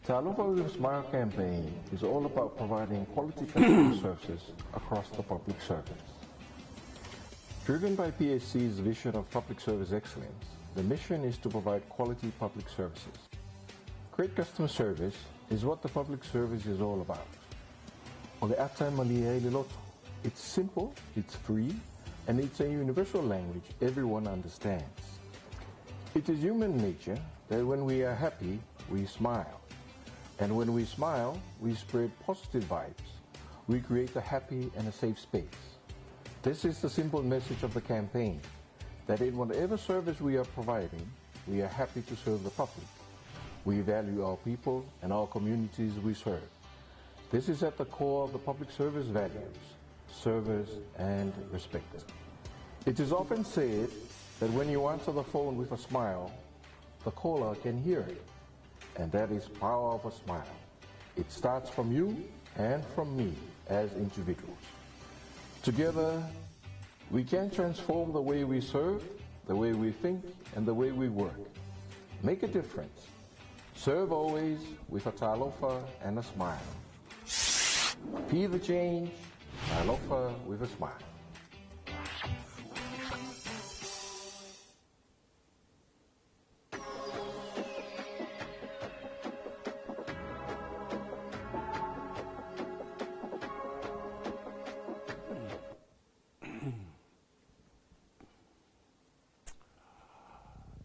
Talofa with a Smile campaign is all about providing quality customer services across the public service. Driven by PSC's vision of public service excellence, the mission is to provide quality public services. Great customer service is what the public service is all about. O le ata e malie ai le loto. It's simple, it's free, and it's a universal language everyone understands. It is human nature that when we are happy, we smile. And when we smile, we spread positive vibes. We create a happy and a safe space. This is the simple message of the campaign, that in whatever service we are providing, we are happy to serve the public. We value our people and our communities we serve. This is at the core of the public service values, service and respect. It is often said that when you answer the phone with a smile, the caller can hear it. And that is power of a smile. It starts from you and from me as individuals. Together, we can transform the way we serve, the way we think, and the way we work. Make a difference. Serve always with a talofa and a smile. Be the change, talofa with a smile.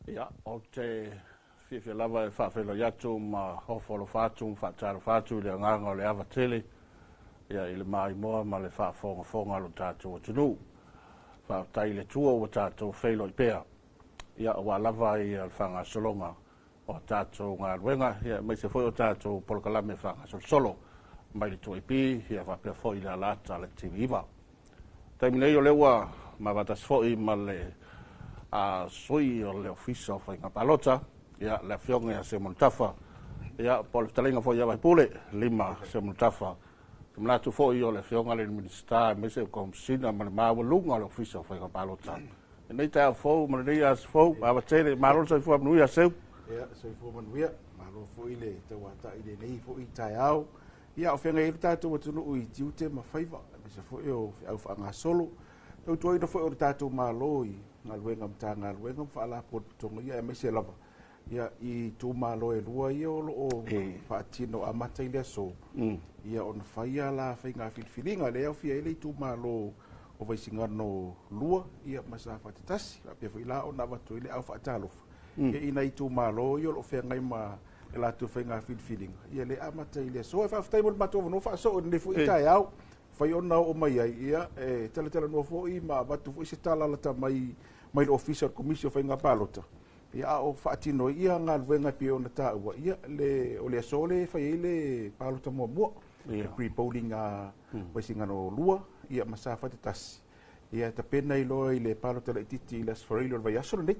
Ia, ou te fiafia lava e faafeiloai atu ma ofo alofa atu ma faatalofa atu i le agaga o le ava tele ia, i le maimoa ma le faafogafoga a lo tatou atunuu. Faafetai i le Atua ua tatou feiloai pea, ia, aua lava ia le faagasologa o a tatou galuega, ia, aemaise foi o tatou polokalame faagasolosolo mai le 2AP, ia, faapea foi le alaata le TV9. Taimi nei o lea ua mavatasi foi ma le sui o le Ofisa o Faiga Palota, ia, le afioga ia Simon Tafa, ia, po o le fetalaiga foi ia Vaipule, Lima Simon Tafa. Te manatu foi o le afioga le Minisita aemaise o Komesina ma le maualuga o le Ofisa o Faiga Palota. Lenei taeao fou ma lenei aso fou, ava tele, malo le soifua manuia, Seu. Ia, soifua manuia, malo foi le tauatai i lenei foi taeao. Ia, o feagai ai le tatou atunuu i tiute ma faiva, aemaise foi o feau faagasolo. Tautuaina foi o le tatou Malo i galuega Matagaluega ma Faalapotopotoga, ia aemaise lava ia i itumalo e lua ia o lo o faatino amata i le aso. Ia ona faia la faiga filifiliga lea e aofia ai le itumalo o Vaisigano 2 ia ma Safata 1, faapea foi la ona avatu ai le au faatalofa ia i nai itumalo ia o lo o feagai ma le latou faiga filifiliga ia le amata i le aso. E faafetai mo le matou avanoa faasoo i lenei foi taeao fai ona oo mai ai ia e talatalanoa foi ma avatu foi se tala lata mai mai le Ofisa o le Komisi o Faiga Palota. Ia, a o faatino ai ia galuega e pei ona taua, ia le o le aso le fai ai le palota muamua, le pre-polling a Vaisigano 2 ia ma Safata 1. Ia tapena i loa i le palota laitiiti i le Aso Faraile o le vaiaso lenei.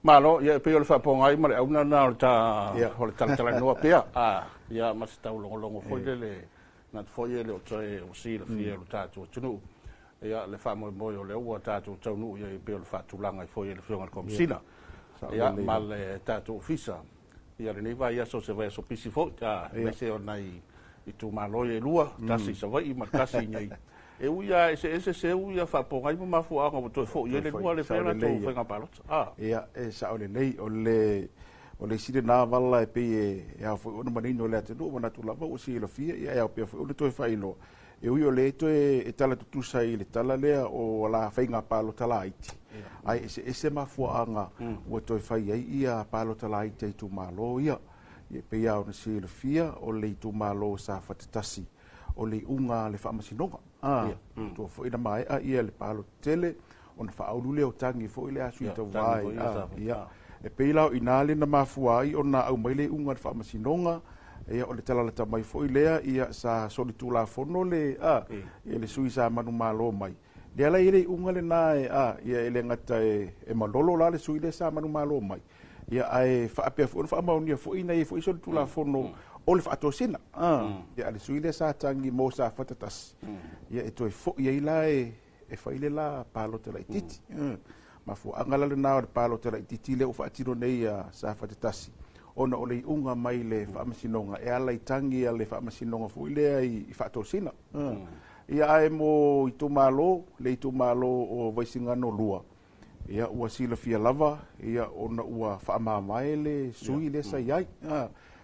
Malo, ia e pei o le faapogai ma le auna lena o le ta o le talatalanoa pea. Ia ma se taulogologo foi lele manatu foi e le o toe ua silafia e lo tatou atunuu. Ia le faamoemoe o lea ua tatou taunuu i ai e pei o le faatulaga ai foi e le Afioga i le Komesina. Ia ma le tatou ofisa. Ia lenei vaiaso o se vaiaso pisi foi, aemaise o nai itumalo ia e lua, tasi i Savaii ma le tasi i inei. E ui lava eseese seu ia faapogai ma mafuaaga ua toe foi ai le lua le fai latou faiga palota. Ia, e sao lelei, o le isi lena vala e pei e ao foi ona manino i le atunuu, manatu lava ua silafia, ia e ao pea foi ona toe faailoa. E ui o lea toe e tala tutusa i le tala lea o la faiga palota laiti, ae eseese mafuaaga ua toe fai ai ia palota laiti a itumalo ia. Ia pei lava ona silafia o le itumalo o Safata 1 o le iuga a le Faamasinoga. Tua foi na maea ia le palota tele ona faaulu lea o tagi foi le a sui tauva ai. Ia, e pei la o i ina le na mafua ai ona aumai le iuga a le Faamasinoga. Ia, o le talalata mai foi lea, ia, sa solitulafono le, ia, le sui sa manumalo mai. Lea la i ai le iuga lena e, ia, e le gata e malolo la le sui lea sa manumalo mai. Ia, ae faapea foi ona faamaonia foi na i ai foi solitulafono o le faatosina. Ia, a le sui lea sa tagi mo Safata 1, ia, e toe foi ai la e fai le la palota laitiiti. Mafuaaga la lena o le palota laitiiti lea ua faatino nei ia Safata 1. Ona o le iuga mai le Faamasinoga e ala i tagi a le Faamasinoga foi lea i faatosina. Ia ae mo itumalo, le itumalo o Vaisigano 2, ia ua silafia lava ia ona ua faamavae le sui lea sa i ai.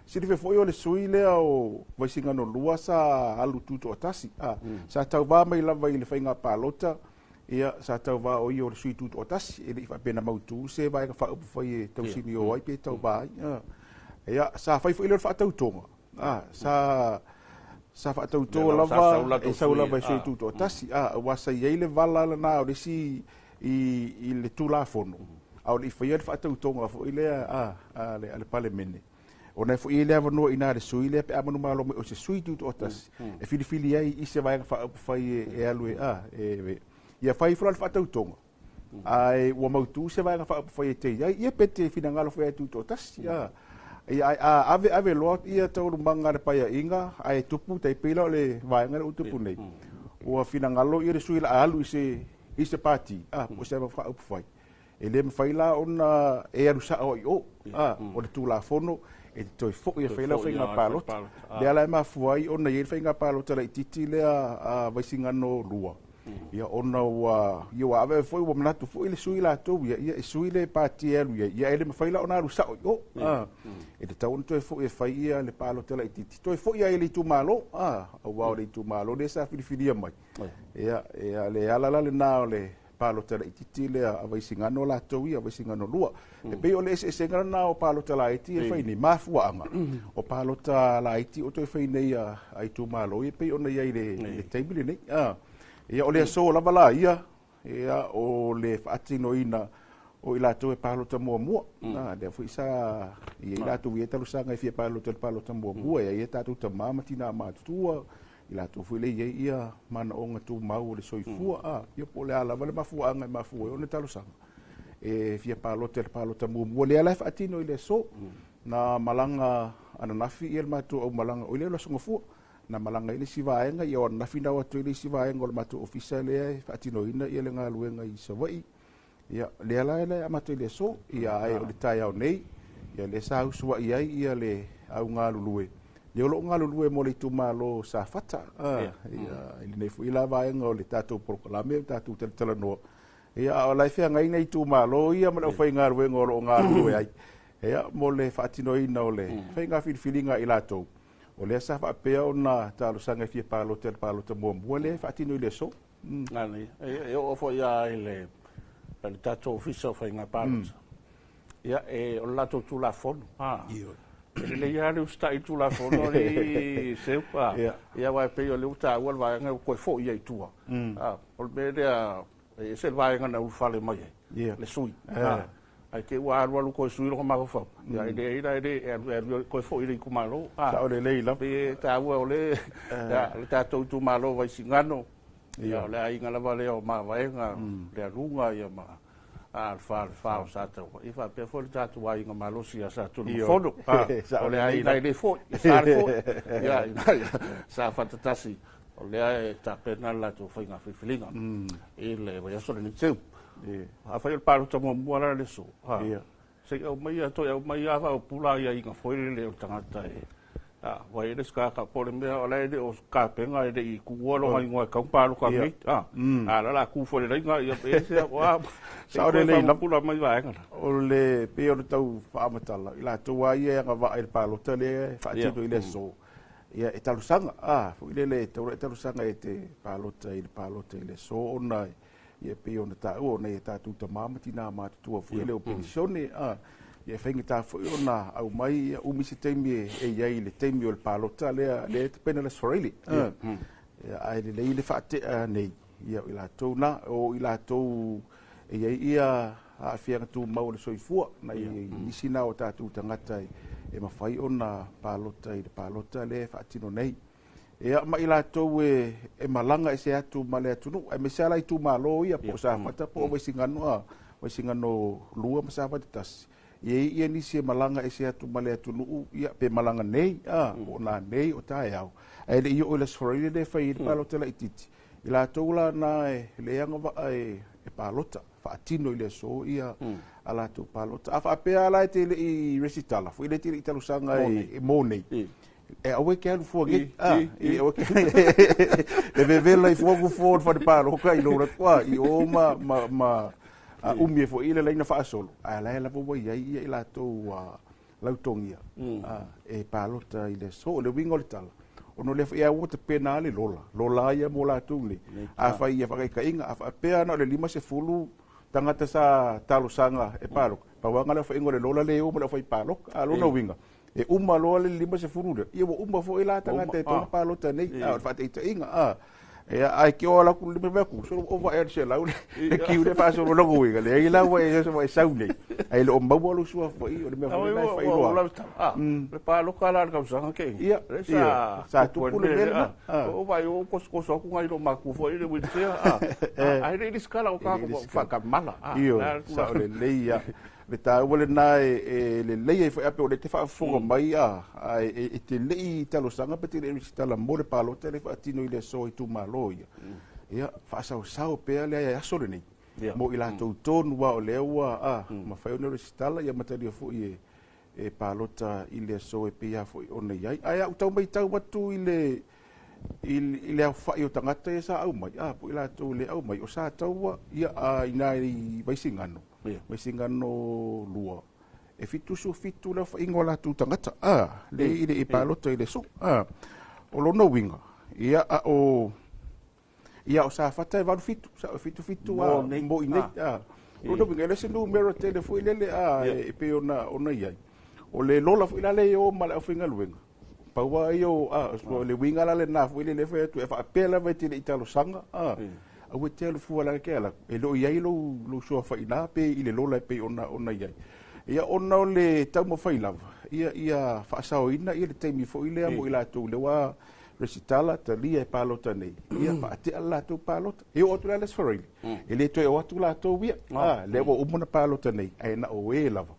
Silafia foi o le sui lea o Vaisigano 2 sa alu tutoatasi, sa tauvā mai lava i le faiga palota. Ia, sa tauvā o ia o le sui tutoatasi, e le i faapea na mautu se vaega faaupufai e tausinio ai pe tauvā ai. Ia, sa fai foi lea o le faatautoga, sa faatauto lava, e sau lava e sui tutoatasi, aua sa i ai le vala lena o le isi i le Tulafono, a o le i faia le faatautoga foi lea a le Palemene. Ona e foi i le avanoa i ina le sui lea pe a manumalo mai o se sui tutoatasi e filifili ai i se vaega faaupufai e alu e ia fai ifo la le faatautoga, ae ua mautu se vaega faaupufai e te i ai, ia pe te finagalo foi e tutoatasi. Ia ae a ave ave loa ia taualumaga a le Paeaiga ae tupu tai pei la o le vaega lea ua tupu nei, ua finagalo ia le sui la alu i se pati po o se vaega faaupufai. E le mafai la ona e alu sao ai i o. O le Tulafono e te toe foi e fai lau faiga palota. Lea la e mafua ai ona i ai le faiga palota laitiiti lea a Vaisigano 2. Ia ona ua ia ua ave foi ua manatu foi le sui latou ia, ia e sui le pati e alu i ai, ia e le mafai la ona alu sao i o. E tatau ona toe foi e fai ia le palota laitiiti. Toe foi ai i le itumalo, aua o le itumalo lea sa filifilia mai. Ia, ia le ala la lena o le palota laitiiti lea a Vaisigano latou ia, Vaisigano 2. E pei o le eseesega lena o palota laiti e fai nei, mafuaaga o palota laiti o toe fai nei a itumalo ia pei ona i ai i le taimi lenei. Ia o le aso lava la ia, ia o le faatinoina o i latou e palota muamua. Lea foi sa i ai latou i ai talosaga e fia palota i le palota muamua, e i ai tatou tama ma tina matutua, i latou foi lea e i ai ia manaoga tumau o le soifua, ia po o le a lava le mafuaaga e mafua ai ona talosaga e fia palota i le palota muamua lea la e faatino i le aso. Na malaga ananafi ia le matou aumalaga, o i lea o le Aso Gafua, na malaga ai le isi vaega, ia o ananafi na o atu ai le isi vaega o le matou ofisa lea e faatinoina ia le galuega i Savaii. Ia, lea la e amata i le aso, ia ae o le taeao nei, ia lea sa usuai ai ia le au galulue, lea o lo o galulue mo le itumalo o Safata, ia, i lenei foi la vaega o le tatou polokalame, o tatou talatalanoa, ia, a o la e feagai nai itumalo ia ma le aufaigaluega o lo o galulue ai, ia, mo le faatinoina o le faiga filifiliga a i latou, o lea sa faapea ona talosaga e fia palota i le palota muamua lea e faatino i le aso. Nani, e oo foi lava i le tatou Ofisa o Faiga Palota. Ia, o le latou Tulafono. E lelei lava le usitai i le Tulafono alii Seu. Ia, aua e pei o lea ua taua le vaega ua toe foi ai i tua. O le mea lea, e ese le vaega na ulufale mai ai, le sui. Ae te i ua alualu toe sui lona mafaufau, ia e leai la e le e alu e alu toe foi i le itumalo. Sao lelei lava. Pei e taua o le le tatou itumalo o Vaisigano, ia o le aiga lava lea o Mavaega, Lealuga ia ma le Falefa o Sataua. Ia faapea foi le tatou aiga malosi ia Satunumafono. O le aiga e le foi, e sa le foi. Ia Safata tasi, o lea e tapena le latou faiga filifiliga i le vaiaso lenei. Seu, afai o le palota muamua la le aso, se i aumai, toe aumai lava faaupu la aiaiga foi lele o le tagata e ua i ai le isi tagata po o le mea o la e le o tapena e le i tuua lona igoa e tatau ona palota nei. A o la o le a tu foi i le laina, ia e ese atu lava. Se i toe faapupula mai vaega la. O le pei o le tau faamatala, i latou lava ia e agavaa i le palota lea e faatino i le aso, ia e talosaga, foi lele e tatau ona e talosaga e te palota i le palota i le aso ona ia e pei ona taua o nai a tatou tama ma tina matutua foi lea o penisione, ia e faigata foi ona aumai ia umi se taimi e i ai i le taimi o le palota lea lea e tapena le Aso Faraile. Ia, ae lelei le faatea nei ia o i latou na, o i latou e i ai ia aafiaga tumau o le soifua, nai nisi na o tatou tagata e mafai ona palota i le palota lea e faatino nei. Ia, ma i latou e malaga ese atu ma le atunuu, aemaise lava la itumalo ia, po o Safata po o Vaisigano, Vaisigano 2 ma Safata 1, e i ai ia nisi e malaga ese atu ma le atunuu, ia, pe malaga nei, po o nanei, o taeao, ae le i oo i le Aso Faraile lea e fai ai le palota laitiiti, i latou la na e le agavaa e palota. faatino i le aso ia a latou palota. A faapea la e te le i resitala foi le te le i talosaga e mo nei, e aua e te alu fua nei, e aua e vevela i fua fua o le fale palota i lou alu atu i o ma umi ai foi le laina faasolo, ae la e lava ua i ai ia i latou ua lautogia e palota i le aso. O le uiga o le tala, ona o lea foi e ua tapena le lola, lola ia mo latou nei. Afai ia faataitaiga, a faapea na o le 50 tagata sa talosaga e palota, pau lava lena o le faiga o le lola lea e o ma le aufai palota. A o lona uiga, e uma loa le 50 lea, ia ua uma foi la tagata e tatau ona palota nei. A o le faataitaiga, ae te o alu atu le mea atu, solo ova ea le 100 le kiu le faasolo lona uiga, leai la ua e sau nei, ae le o maua lou suafa i o le mea foi lena e faailoa. Le palota la le tausaga kei. Ia, sa tupu le mea lena. O vai o kosokoso atu ngai lo maku foi le wheelchair. Ai le iskala o ka whakamala. Io, sa o lelei ia. Le taua lena e lelei ai foi ape o le te faafofoga mai e te lei talosaga pe te lei resitala mo le palota le faatino i le aso i itumalo ia. Ia, faasaosao pea le ai aso lenei. Mo i latou tonu a o lea ua mafai ona resitala ia matalia foi e palota i le aso e pei lava foi ona i ai. Ae a ou tau matau atu i le aofai o tagata ia sa au mai, po i latou le au mai, o sa taua ia ina i Vaisigano, Vaisigano 2, e 77 le aofaiga o latou tagata, le i le palota i le aso. O lona uiga, ia o ia o Safata e 87, sa 77 mo i nei. Lona uiga, e le se numera tele foi lele e pei ona i ai. O le lola foi la le o ma le aufaigaluega, paua ai o le uiga la lena foi lele fai atu e faapea lava e te le i talosaga, aua e te alu fua la ke ala, e le o i ai lou suafa pe i le lola e pei ona i ai. Ia ona o le taumafai lava, ia faasaoina ia le taimi foi lea mo i latou le ua resitala talia e palota nei, ia faatea le latou palota. E oo atu la le Aso Faraile, e le toe o atu latou ia, lea ua uma ona palota nei, ae na o e lava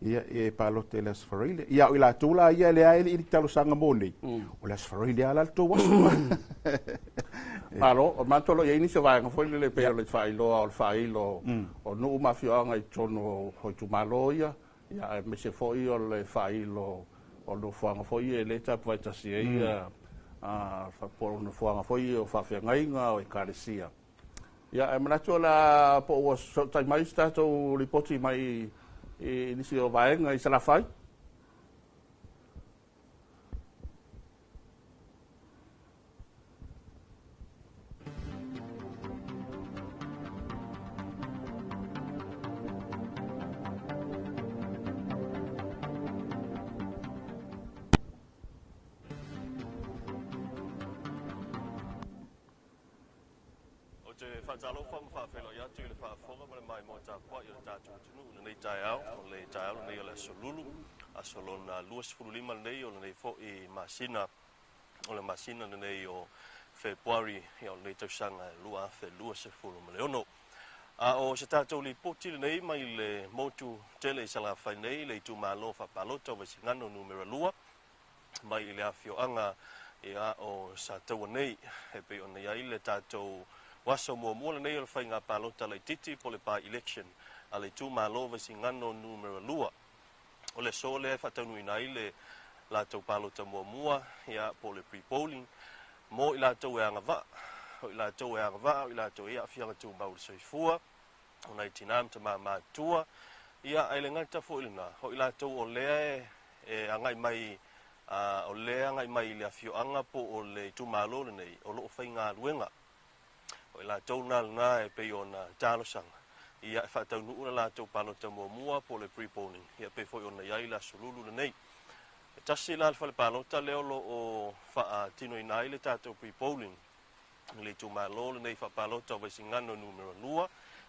ia e palota i le Aso Faraile. Ia o i latou la ia lea e le i talosaga mo nei, o le Aso Faraile lava la le tou aso. Malo, o matou lo iai nisi o vaega foi lele pei o le faailoa o le faailo o nuu ma afioaga i totonu o itumalo ia, ia aemaise foi o le faailo o nofoaga foi e le tapuai tasi ai po o nofoaga foi o faafeagaiga o ekalesia. Ia, e manatu o le po ua fesootai mai se tatou lipoti mai i nisi o vaega i Salafai. O te faatalofa ma faafeiloai atu i le faafofoga ma le maimoa tapuai o le tatou atunuu i lenei taeao, o le taeao lenei o le aso Lulu, aso lona 25 lenei o lenei foi masina, o le masina lenei o Fepuari, ia o lenei tausaga e 2026. A o se tatou lipoti lenei mai le motu tele i Salafai nei, le itumalo faapalota o Vaisigano numera 2, mai i le afioaga ia o Sataua nei, e pei ona i ai le tatou aso muamua lenei o le faiga palota laitiiti po o le by-election a le itumalo Vaisigano numera 2. O le aso lea e faataunuuina ai le latou palota muamua ia po o le pre-polling mo i latou e agavaa, o i latou e agavaa, o i latou e aafiaga tumau i le soifua, o nai tinā ma tamā matua, ia ae le gata foi lena, o i latou o lea e agai mai o lea agai mai i le afioaga po o le itumalo lenei o loo faigaluega. O i latou na lena e pei ona talosaga, ia e faataunuu le latou palota muamua po o le pre-polling, ia pei foi ona i ai le aso Lulu lenei. E tasi la le fale palota lea o lo o faatinoina ai le tatou pre-polling i le itumalo lenei faapalota o Vaisigano numera 2,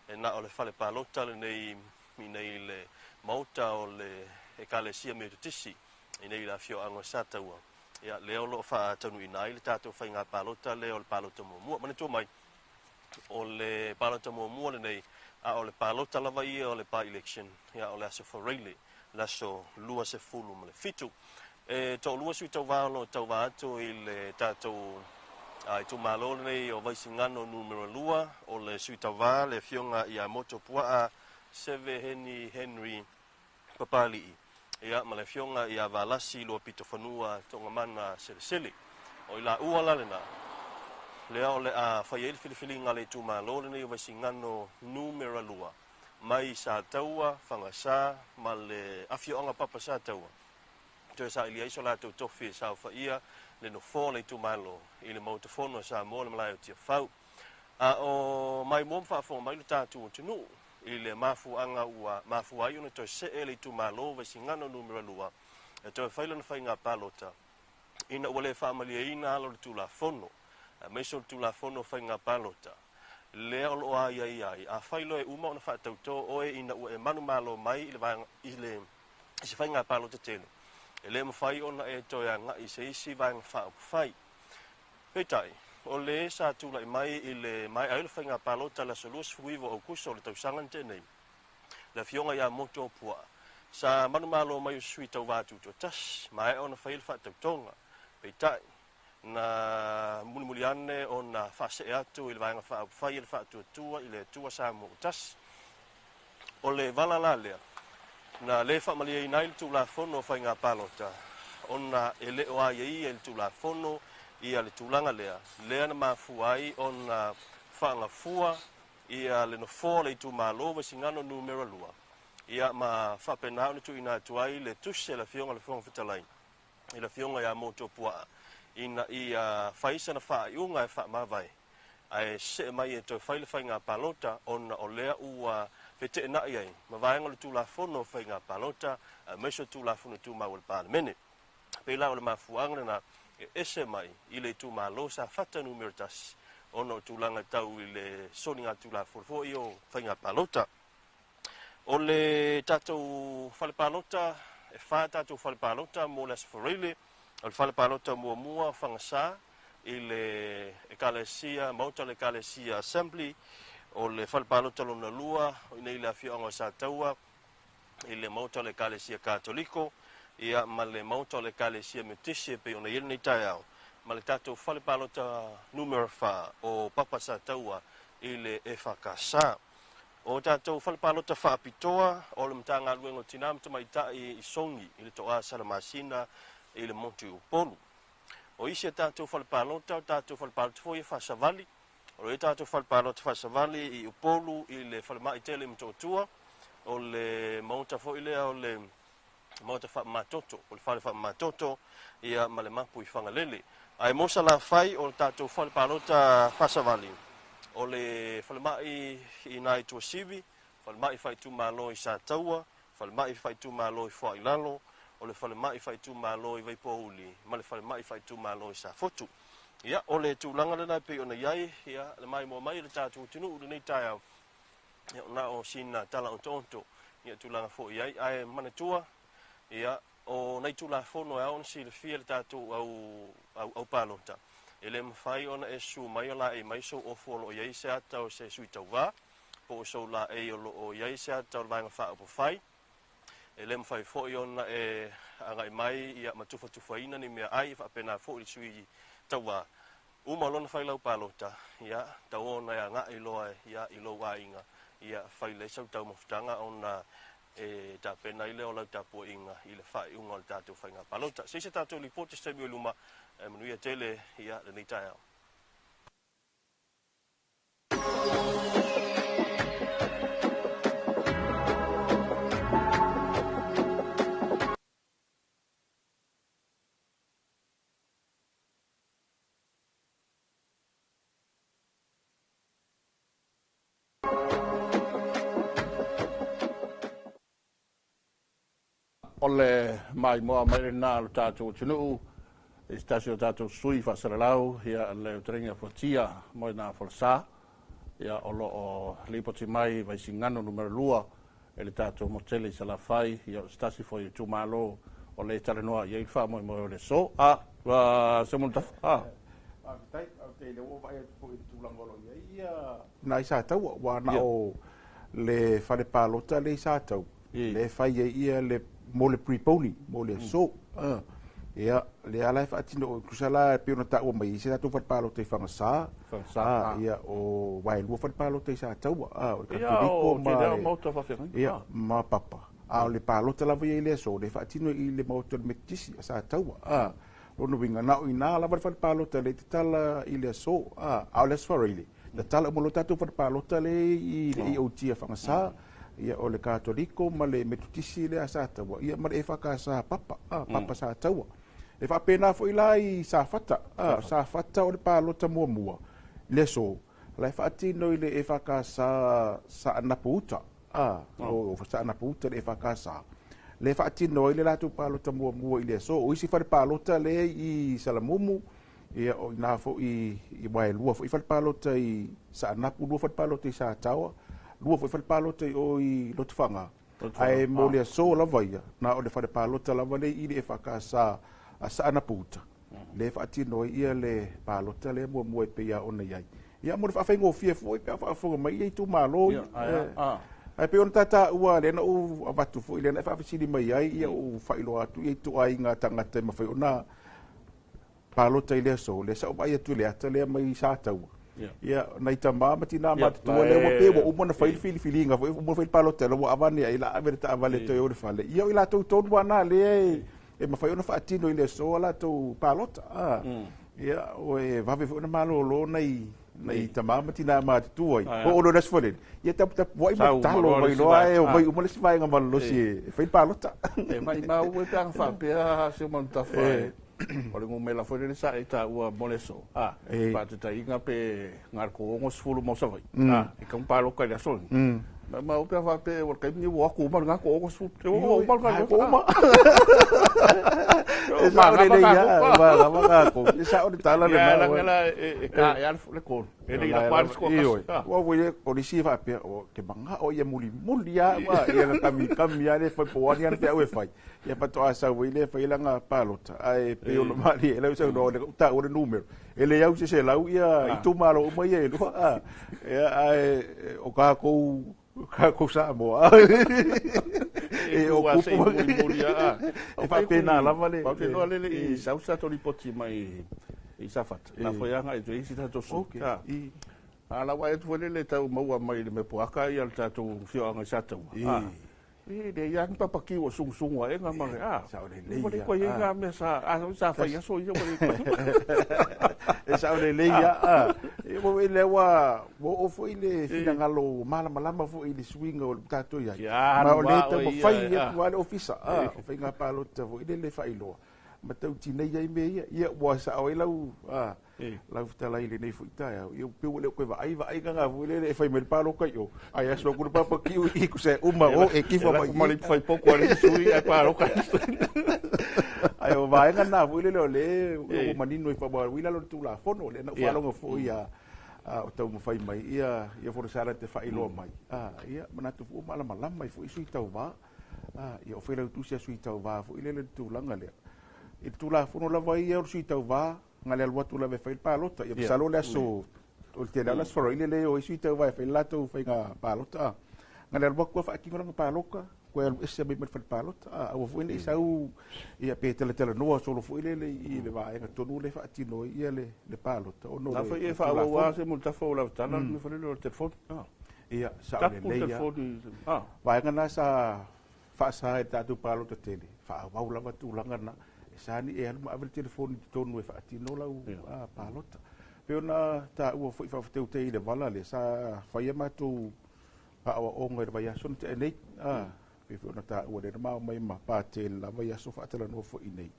e na o le fale palota lenei i nei le maota o le ekalesia Metotisi i nei le afioaga o Sataua. Ia lea o lo o faataunuuina ai le tatou faiga palota lea o le palota muamua. Manatua mai, o le palota muamua lenei, a o le palota lava ia o le by-election, ia o le aso Faraile, le aso 27. E toalua sui tauvā o lo o tauva atu i le tatou Itumalo lenei o Vaisigano Nu.2, o le sui tauva le Afioga ia Motuopuaa Seve Heni Henry Papali'i, ia ma le Afioga ia Valasi Luapitofanua Togamana Selesele. O i laua la lena, lea o le a fai ai le filifiliga a le itumalo lenei o Vaisigano Nu.2, mai Sataua, Fagasa ma le afioaga Papa Sataua, toe saili ai so latou tofi e saofaia le nofoa o le itumalo i le Maota Fono a Samoa le malae o Tiafau. A o maimoa ma faafofoga mai lo tatou atunuu i le mafuaaga ua mafua ai ona toe see le itumalo o Vaisigano Nu.2 e toe fai lana faiga palota, ina ua le faamalieina ala o le Tulafono, aemaise o le Tulafono o Faiga Palota, lea o lo o aiaia ai, afai loa e uma ona faatautō oe ina ua e manumalo mai i le vaega i le i se faiga palota tele, e le mafai ona e toe agai i se isi vaega faaupufai. Peitai, o le sa tulai mai i le maea ai o le faiga palota i le aso 29 o Aukuso o le tausaga na tea nei, le Afioga ia Motuopuaa, sa manumalo mai o se sui tauva tutoatasi, maea ona fai le faatautoga. Peitai, na mulimuli ane ona faasee atu i le vaega faaupufai e le Faatuatua i le Atua Samoa ua Tasi. O le vala la lea, na le faamalieina ai le Tulafono o Faiga Palota, ona e le o aiaia i le Tulafono ia le tulaga lea, lea na mafua ai ona faagafua ia le nofoa o le itumalo Vaisigano Nu.2, ia ma faapena ona tuuina atu ai le tusi a le Afioga i le Fofoga Fetalai i le Afioga ia Motuopuaa ina ia fai sana faaiuga e faamavae ae see mai e toe fai le faiga palota, ona o lea ua feteenai ai ma vaega o le Tulafono o Faiga Palota aemaise o Tulafono Tumau a le Palemene. Pei la o le mafuaaga lena e ese mai i le itumalo Safata Nu.1, ona o tulaga tau i le soliga Tulafono foi o faiga palota. O le tatou fale palota, e 4 tatou fale palota mo le Aso Faraile. O le fale palota muamua Fagasa i le Ekalesia, Maota o le Ekalesia Assembly. O le fale palota lona lua o i nei le afioaga o Sataua i le Maota o le Ekalesia Katoliko, ia ma le Maota o le Ekalesia Metisi e pei ona i ai lenei taeao, ma le tatou fale palota numera 4 o Papa Sataua i le EFKS. O tatou fale palota faapitoa o le Matagaluega o Tina ma Tamaitai i Sogi i le Toa Salamasina i le Motu i Upolu. O isi a tatou fale palota, o tatou fale palota foi e faasavali. O le tatou fale palota faasavali i Upolu i le falemai tele i Motootua, o le maota foi lea o le maota faamamatoto, o le fale faamamatoto, ia ma le mapu i Fagalele. Ae mo Salafai o le tatou fale palota faasavali, o le falemai i nai Tuasivi, falemai faaitumalo i Sataua, falemai faaitumalo i Fuailalo, o le falemai faaitumalo i Vaipouli, ma le falemai faaitumalo i Safotu. Ia, o le tulaga lena e pei ona i ai, ia, le maimoa mai o le tatou atunuu lenei taeao, ia, na o sina tala ontoonto, ia, tulaga foi i ai. Ae manatua, ia, o nai Tulafono e ao ona silafia le tatou au palota, e le mafai ona e susu mai o laei mai sou ofu o lo o i ai se ata o se sui tauva, po o sou laei o lo o i ai se ata o le vaega faaupufai. E le mafai foi ona e agai mai ia ma tufatufaina ni mea ai, e faapena foi le sui tauva. Uma lona fai lau palota, ia, tau ona e agai loa ia, i lou aiga, ia, fai lea sau taumafataga ona e tapena ai lea o lau tapuaiga i le faaiuga o le tatou faiga palota. Se isi tatou lipoti se taimi o luma, e manuia tele ia lenei taeao. O le maimoa mai lena o le tatou atunuu i se tasi o tatou sui faasalalau, ia le fetalaiga Fuatia Moena Folasa, ia o lo o lipoti mai Vaisigano Nu.2 e le tatou motele i Salafai, ia o se tasi foi o itumalo o le talanoa i ai le faamoemoe o le aso. Se Mulitafa. Faafetai, faafetai le ua vaai atu foi i le tulaga o lo o i ai ia nai Sataua, ua na o le fale palota le i Sataua, le fai ai ia le mo le pre-polling, mo le aso. Ia, lea la e faatino, tusa la e pei ona taua mai i se tatou fale palota i Fagasā, Fagasā, ia, o Wailua fale palota i Sataua, o le Ia, Katoliko o ma tele lava le, maota faafeagaiga. ia, ma Papa. A o le palota lava ia i le aso, le faatino i le maota o le Metotisi a Sataua. Lona uiga, na o i ina lava le fale palota lea e tatala i le aso, a o le Aso Faraile, tatala uma loa tatou fale palota lea i le AOG a Fagasā, ia o le Katoliko ma le Metotisi lea a Sataua, ia ma le EFKS a Papa, Papa Sataua. E faapena foi la i Safata, Safata o le palota muamua i le aso, la e faatino i le EFKS Saanapu Uta, o Saanapu Uta le EFKS, le faatino ai le latou palota muamua i le aso. O isi fale palota lea i Salamumu, ia o ina foi i Wailua foi fale palota i Saanapu, lua fale palota i Sataoa, lua foi fale palota i o i Lotofaga. Ae mo le aso lava ia, na o le fale palota lava le i le EFKS a Saanapu Uta, le faatino ai ia le palota lea muamua e pei lava ona i ai. Ia mo le faafaigofie foi pe a faafofoga mai ia itumalo ia. Ae pei ona taua lea na ou avatu foi lea na e faafesili mai ai, ia ou faailoa atu ia ituaiga tagata e mafai ona palota i le aso, lea sa ou vaai atu i le ata lea mai Sataua. Ia, nai tama ma tina matutua lea ua pei ua uma ona fai le filifiliga foi, uma ona fai le palota, ua avane ai la ave le taavale toe o le fale. Ia o i latou tonu lava na lea e mafai ona faatino i le aso a latou palota. Ia, o e vave foi ona malolo nai tama ma tina matutua ai. O o le aso Faraile, ia taputapuai ma Sau tatalo uma loa mai le isi loa e vaega. o mai uma le isi vaega malolosi e fai le palota. E mai mau e pe ana faapea se uma tafa e o le gumela foi lele sa e taua mo le aso. Faataitaiga pe na o le 60 mo Savaii. E tatau ona palota i le aso lenei. Ma mau pe a faapea o le taimi lenei ua o atu uma lena 60. E ua uma le Ai, galuega. uma. E sao Manava lelei tatou. lava, manava tatou. E sao le tala Ia, lena. laga la e ka e le tolu. E le i lako lava le isi toatasi. Ua ua o le isi e faapea, o te manao ia mulimuli lava, ia na kamikami lava le fai po o a ni ana feau e fai. Ia faatoa sau ai lea fai lana palota. Ae pei ona malie lau saunoa o lea ua taua le numera. E le au se 100 ia itumalo uma ia e lua. Ia, ae o tatou Samoa. E o E tu se i kupu. mulimuli lava. E faapena lava le Ou te iloa lele i sau sa tatou lipoti mai i Safata. Na foi agai i isi tatou sui. A la ua atu foi lele tau maua mai le mea puaka ia le tatou afioaga i Sataua. E le ia ni papaki ua sungusungu aega ma le Sao lelei Ua le ia. koe ai ngā mea sa sa fai aso ia ua le koe. E sao lelei ia. E ua le ua ua oo foi le finagalo malamalama foi i le suiga o le tatou i ai. Ia, Ma o le alu tau oe mafai ia, atu lava le ofisa. O faiga palota foi lele faailoa. Ma tau tinei ai mea ia. Ia ua sao ai lau lau fetalai i lenei foi taeao. Ia pei ua le koe vaai vaai nga foi lele e fai mai le paloka i o. Ai aso atu le papaki i ku se uma o e kifa mai. Ma le fai poco a le sui ai paloka. Ai o vaega na foi lele o le ua manino i wha lalo le tulafono le na faalogo foi ia o tau mawhai mai ia ia fora te whailoa mai. Ia manatu fu malamalama i foi sui tauva. Ia o whela utusi a sui tauva foi lele le tulaga lea. I le tulafono lava ia o le sui tauva nga le alu atu lava e fai le palota. Ia masalo le aso o le tele o le aso Faraile le o i sui tauva e fai le latou faiga palota. Nga le alu atu a faatino lana paloka, koe alu ese mai mai le fale palota. Aua foi nei sau ia pe teletalanoa solo foi lele i le vaega tonu le faatino ai ia le palota. Ono Na le foi e le faaauau tulafono. se mulitafa o lau tala le mea foi lele o le telefoni. Ia, sao Tapu lelei ia. telefoni. Vaega na sa faasa e tatou palota tele, faaauau lava tulaga na. E sa ni e alu ma ave le telefoni i totonu e faatino lau palota. Pe ona taua foi faafeteutei i le vala lea, sa faia matou aoaoga i le vaiaso na tea nei. Pe foi ona taua lea na mao mai ma patele lava i aso faatalanoa foi i nei.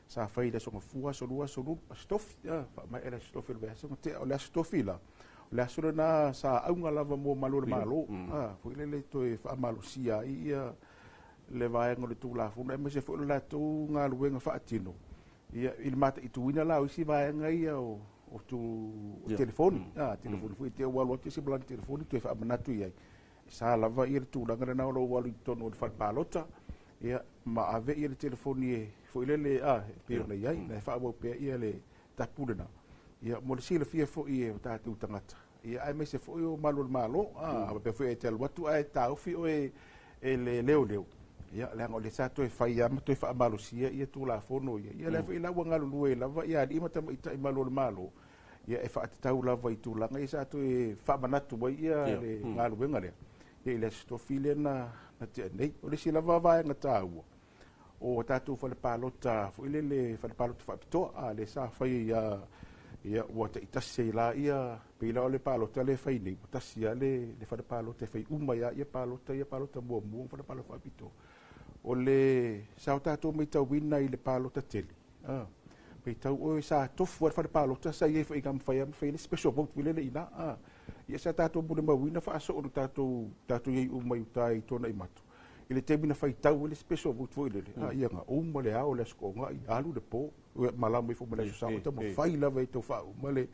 Sa fai le aso Gafua, aso Lua, aso Lulu, aso Tofi. Faamaea le aso Tofi o le vaiaso na tea. O le aso Tofi la, o le aso lena sa auga lava mo malu o le Malo. Foi lele toe faamalosia ai ia le vaega o le tulafono, aemaise foi o le latou galuega faatino. Ia, i le mataituina la o isi vaega ia o tu o telefoni. Telefoni foi te ua alu atu isi malana telefoni toe faamanatu i ai. Sa lava ia le tulaga lena o lou alu i totonu o le fale palota. Ia, ma ave ia le telefoni e foi lele, e pei ona i ai, na e faaauau pea ia le tapu lena. Ia, mo le silafia foi e o tatou tagata. Ia, aemaise foi o malu o le Malo. A faapea foi e te alu atu ae taofi oe e le leoleo. Ia, leaga o lea sa toe fai lava ma toe faamalosia ia Tulafono ia. Ia lea foi la ua galulue ai lava ia alii ma tamaitai malu o le Malo, ia e faatatau lava i tulaga ia sa toe faamanatu ai ia le galuega lea. Ia i le Aso Tofi lea na tea nei. O le isi lava vaega taua, o tatou fale palota foi lele, fale palota faapitoa, a lea sa fai ia, ia ua taitasi ai la ia, pei la o le palota lea e fai nei, ua tasi lava le fale palota e fai uma ai lava ia palota ia, palota muamua ma fale palota faapitoa. O le sa o tatou matauina i le palota tele, a matau oe sa tofu lava le fale palota sa i ai foi i mafai lava ma fai le special vote foi lele i ina, a ia sa tatou molimauina faasoo na tatou i ai uma i uta i Tuanaimato i le taimi na faitau ai le special vote foi lele, a ia na uma le ao le Aso Toonai, alu le po, malama ifo ma le Aso Sa, taumafai lava e tau faauma le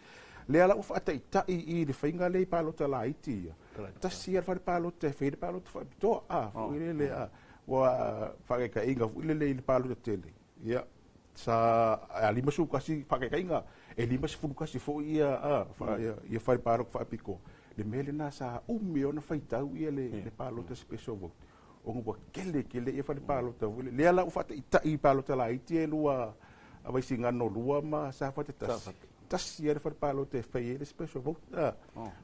lea la ua faataitai i le faiga lea i palota laiti ia, tasi lava le fale palota e fai le palota faapitoa, a foi lele, a ua faataitaiga foi lele i le palota tele, ia sa a 51 faataitaiga, e 51 foi ia a ia fale palota faapitoa. Le mea lena sa umi ona faitau ia le palota special vote, ona ua tele tele ia fale palota foi lea la ua faataitai i palota laiti e lua a Vaisigano 2 ma Safata 1, tasi lava le fale palota e fai ai le special vote, a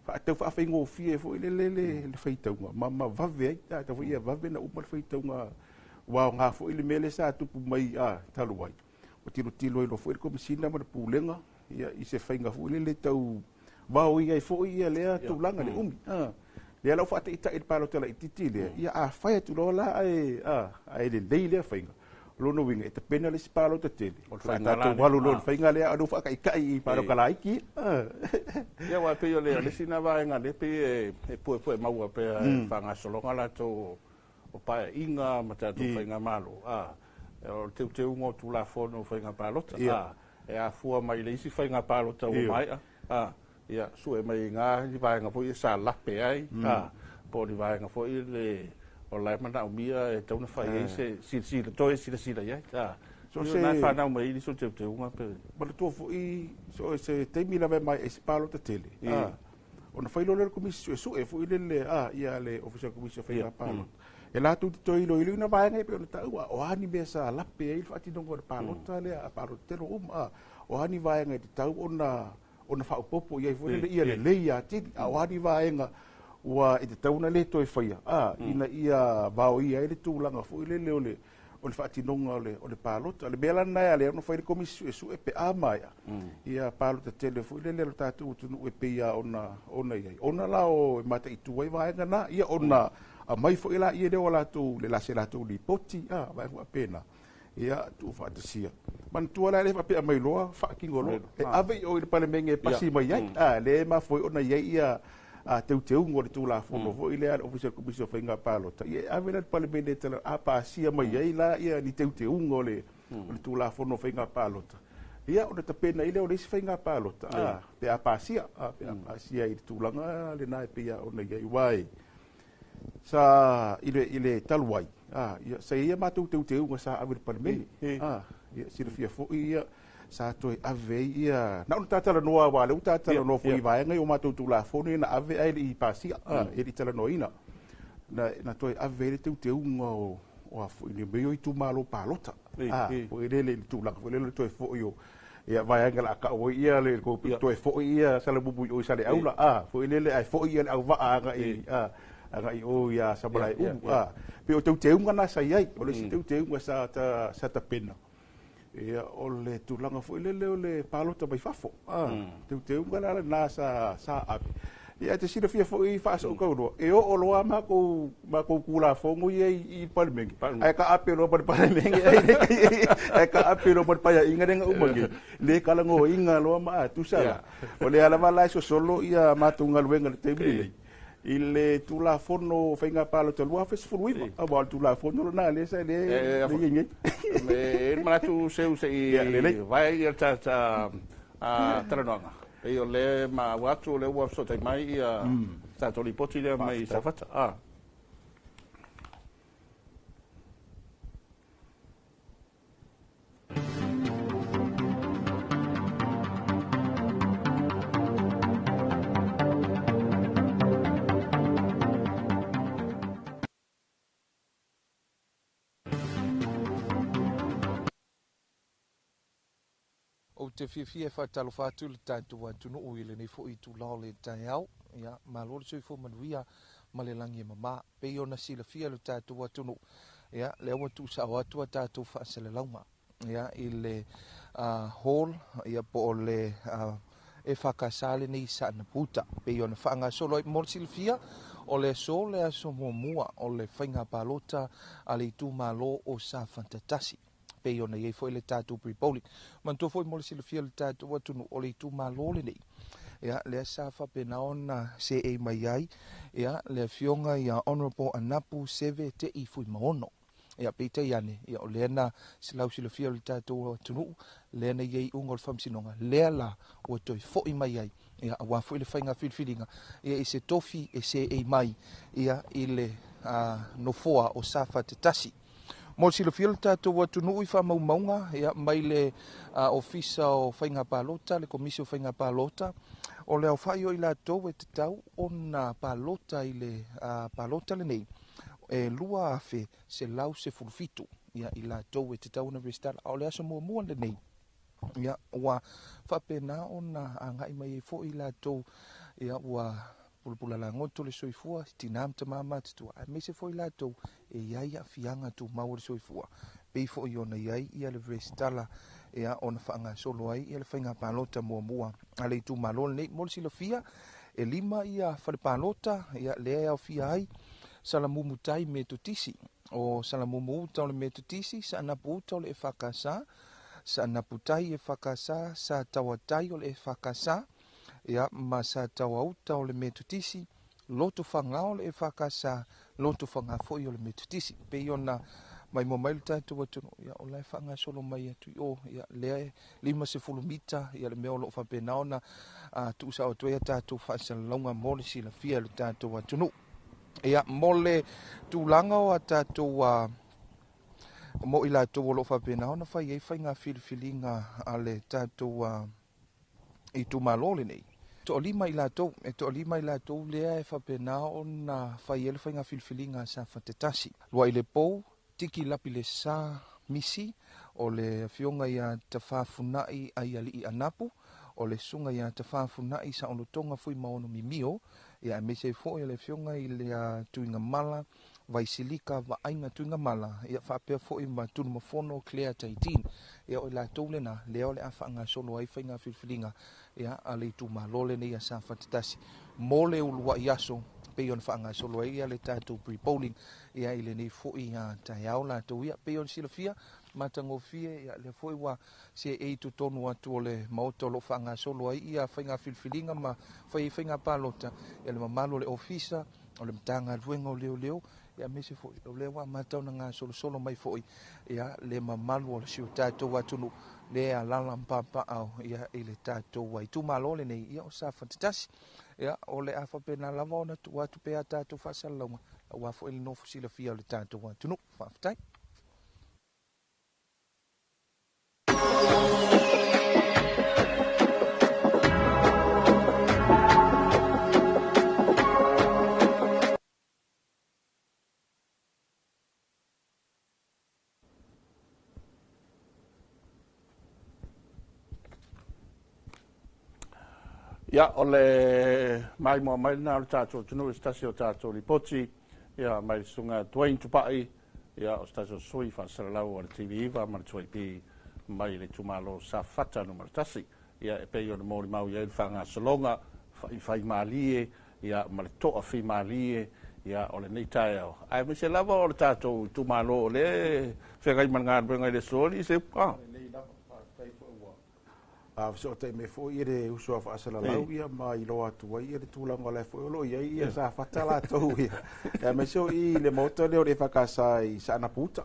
faatau faafaigofie foi lele le faitauga ma vave ai, a tau foi ia vave na uma le faitauga. Ua aoga foi le mea lea sa tupu mai a talu ai, ua tilotilo ai loa foi le Komesina ma le Pulega ia i se faiga foi lele tau vaoi ai foi ia lea tulaga le umi. Lea la ua faataitai le palota laitiiti lea, ia a fai atu loa la ae ae lelei lea faiga, o lona uiga e tapena le isi palota tele, O le faiga la tatou alu loa i le faiga lea, a o lea ua faataitai i palota laiti. Ia, aua pei o le isi na vaega lea pei e puepue maua pea e faagasologa latou o paeaiga ma tatou faigamalo, a o le teuteuga o Tulafono o faiga palota, a e afua mai le isi faiga palota ua maea, a ia sue mai i ni vaega foi ia sa lape ai, a po o ni vaega foi le o la e manaomia e tau na fai ai se silasila toe silasila i ai, a So se na whanau mai i so teuteuga pe manatua foi so se taimi lava e mai e se palota tele, ona fai loa lea o le komisi suesue foi lele, a ia le Ofisa o le Komisi o Faiga Palota, e latou te toe iloiloina vaega e pei ona taua, o a ni mea sa lape ai le faatinoga o le palota lea, a palota tele uma, a o a ni vaega e tatau ona faaopoopo i ai foi lele ia lelei atili, a o a ni vaega ua e tatau ona le toe faia, a ina ia vaoia ai le tulaga foi lele o le faatinoga o le palota. Le mea la lena e ala ai ona fai le komisi suesue pe a maea ia palota tele foi lele o le tatou atunuu e pei lava ona i ai. Ona la o e mataitu ai vaega na, ia ona aumai foi la ia lea o latou le se latou lipoti, a vaega faapena, ia tuufaatasia. Manatua la le faapea mai loa faatino loa, e ave i o i le Palemene e pasi mai ai, a lea e mafua ai ona i ai ia teuteuga o le Tulafono foi lea a le Ofisa o le Komisi o Faiga Palota, ia e ave la i le Palemene e tala a pasia mai ai la ia ni teuteuga o le Tulafono o Faiga Palota, ia ona tapena ai lea o le isi faiga palota, a pe a pasia, a pe a pasia i le tulaga lena e pei ona i ai. Uai sa i le talu ai, a ia sa ia matou teuteuga sa ave i le Palemene, a ia silafia foi ia sa toe ave ai ia na ona tatalanoa aua lea ua tatalanoa foi i vaega ia o matou Tulafono ia na ave ae le i pasia, e le i talanoaina, na toe ave ai le teuteuga o a foi ni mea o itumalo palota, a foi lele i le tulaga foi lele o le toe foi o ia vaega la tau ai ia le toe foi ia Salamumu i o i Saleaula, a foi lele ae foi ia le auvaa agai a agai o ia Samalaeulu, a pei o teuteuga na sa i ai. O le isi teuteuga sa tapena, ia o le tulaga foi lele o le palota mai fafo, a teuteuga la lena sa ave. Ia te silafia foi faasoo tauloa, e oo loa matou Tulafono ia i Palemene, ae taape loa ma le Palemene, ae taape loa ma le paeaiga lea na uma nei, le talanoaina loa ma a tusa la. O lea lava la e sosolo ia matou galuega i le taimi lenei i le Tulafono Faiga Palota 2019, aua o le Tulafono lena lea sa le i ai nei. E manatu seu se i vae ia ta talanoaga. Pei o le ma ua atu o le ua fesootai mai ia tatou lipoti lea mai Safata. Ou te fiafia e faatalofa atu i le tatou atunuu i lenei foi itula o le taeao. Ia, malo le soifua manuia ma le lagi e mama. Pei ona silafia e le tatou atunuu, ia, lea ua tuusao atu a tatou faasalalauga, ia, i le hall, ia, po o le EFKS lenei i Saanaputa. Pei ona faagasolo ai mo le silafia, o le aso le aso muamua o le faiga palota a le itumalo o Safata 1. Pei ona i ai foi le tatou pre-polling. Manatua foi mo le silafia o le tatou atunuu, o le itumalo lenei, ia, lea sa faapena ona seei mai ai, ia, le afioga ia Honourable Anapu Seve Tei Fuimaono. Ia, peitai ane, ia, o lea na lausilafia o le tatou atunuu, lea na i ai iuga o le faamasinoga, lea la ua toe foi mai ai, ia, aua foi le faiga filifiliga, ia, i se tofi e seei mai, ia, i le nofoa o Safata 1. Mo le silafia le tatou atunuu i faamaumauga, ia, mai le Ofisa o Faiga Palota, le Komisi o Faiga Palota, o le aofai o i latou e tatau ona palota i le palota lenei, e 2,117, ia, i latou e tatau ona resitala. A o le aso muamua lenei, ia, ua faapena ona agai mai ai foi i latou, ia, ua pulapula lagoto le soifua, tina ma tama matutua, aemaise foi latou e i ai aafiaga tumau o le soifua, pei foi ona i ai ia le resitala, ia, ona faagasolo ai ia le faiga palota muamua a le itumalo lenei. Mo le silafia, e 5 ia fale palota, ia, lea e aofia ai Salamumu Tai Metotisi, o Salamumu Uta o le Metotisi, Saanapu Uta o le EFKS, Saanapu Tai EFKS, Sataua Tai o le EFKS, ia, ma Sataua Uta o le Metotisi, Lotofaga o le EFKS, Lotofaga foi o le Metotisi. Pei ona maimoa mai le tatou atunuu, ia, o la e faagasolo mai atu i o, ia, lea e 50 mita, ia, le mea o lo o faapena ona tuusao atu ai a tatou faasalalauga mo le silafia e le tatou atunuu. Ia, mo le tulaga o a tatou mo i latou o lo o faapena ona fai ai faiga filifiliga a le tatou itumalo lenei. Toalima i latou, e toalima i latou lea e faapena ona fai ai le faiga filifiliga a Safata 1. Luai le pou, Tiki Lapi le Sa Misi, o le afioga ia Tafafunai Aialii Anapu, o le susuga ia Tafafunai Saolotoga Fuimaono Mimio, ia, aemaise ai foi o le afioga i le Tuigamala Vaisilika Vaaiga Tuigamala, ia, faapea foi ma Tunumafono Claire Taitin. Ia, o i latou lena, lea o le a faagasolo ai faiga filifiliga, ia, a le itumalo lenei a Safata 1 mo le uluai aso, pei ona faagasolo ai ia le tatou pre-polling, ia, i lenei foi taeao latou, ia, pei ona silafia matagofie, ia, lea foi ua seei totonu atu o le maota o lo o faagasolo ai ia faiga filifiliga ma fai ai faiga palota, ia, le mamalu o le ofisa o le Matagaluega o Leoleo, ia, aemaise foi o lea ua amata ona gasolosolo mai foi, ia, le mamalu o le si o tatou atunuu lea e alala ma papaao, ia, i le tatou itumalo lenei, ia, o Safata 1. Ia, o le a faapena lava ona tuu atu pea tatou faasalalauga aua foi le nofo silafia o le tatou atunuu. Faafetai. Ia, o le maimoa mai lena o le tatou atunuu i se tasi o tatou lipoti, ia, mai le susuga Dwayne Tupai, ia, o se tasi o sui faasalalau o le TV9 ma le 2AP mai le itumalo Safata Nu.1. Ia, e pei ona molimau i ai le faagasologa faifaimalie, ia, ma le toafimalie, ia, o lenei taeao, aemaise lava o le tatou itumalo o lea e feagai ma le galuega i le aso alii se Fesootai mai foi ia le uso a faasalalau, ia, ma iloa atu ai ia le tulaga o la e foi o lo o i ai ia Safata latou, ia, aemaise o i le maota lea o le EFKS i Saanapu Uta,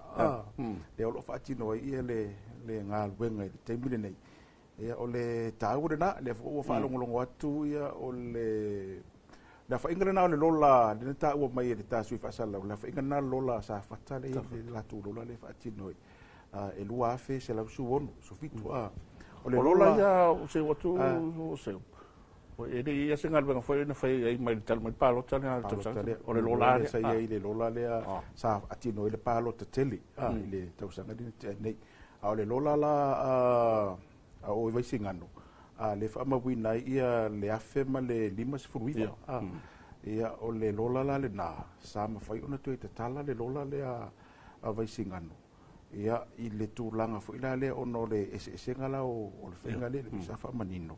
lea o lo o faatino ai ia le galuega i le taimi lenei. Ia, o le taua lena, lea foi ua faalogologo atu ia o le afaina lena o le lola lea na taua mai e le ta sui faasalalau, le afaina lena o le lola Safata lea le latou lola lea e faatino ai, e 2,167. O le lola ia o se atu o se e le ia se galuega foi na fai ai mai le talu mai palota le tausaga o le lola lea sa i ai le lola lea sa atino ai le palota tele i le tausaga lea nei. A o le lola la a o i Vaisigano, a le faamauina ai ia le 1059. A, ia o le lola la lena, sa mafai ona toe tatala le lola lea a Vaisigano, ia i le tulaga foi la lea ona o le eseesega la o le faiga lea sa faamanino,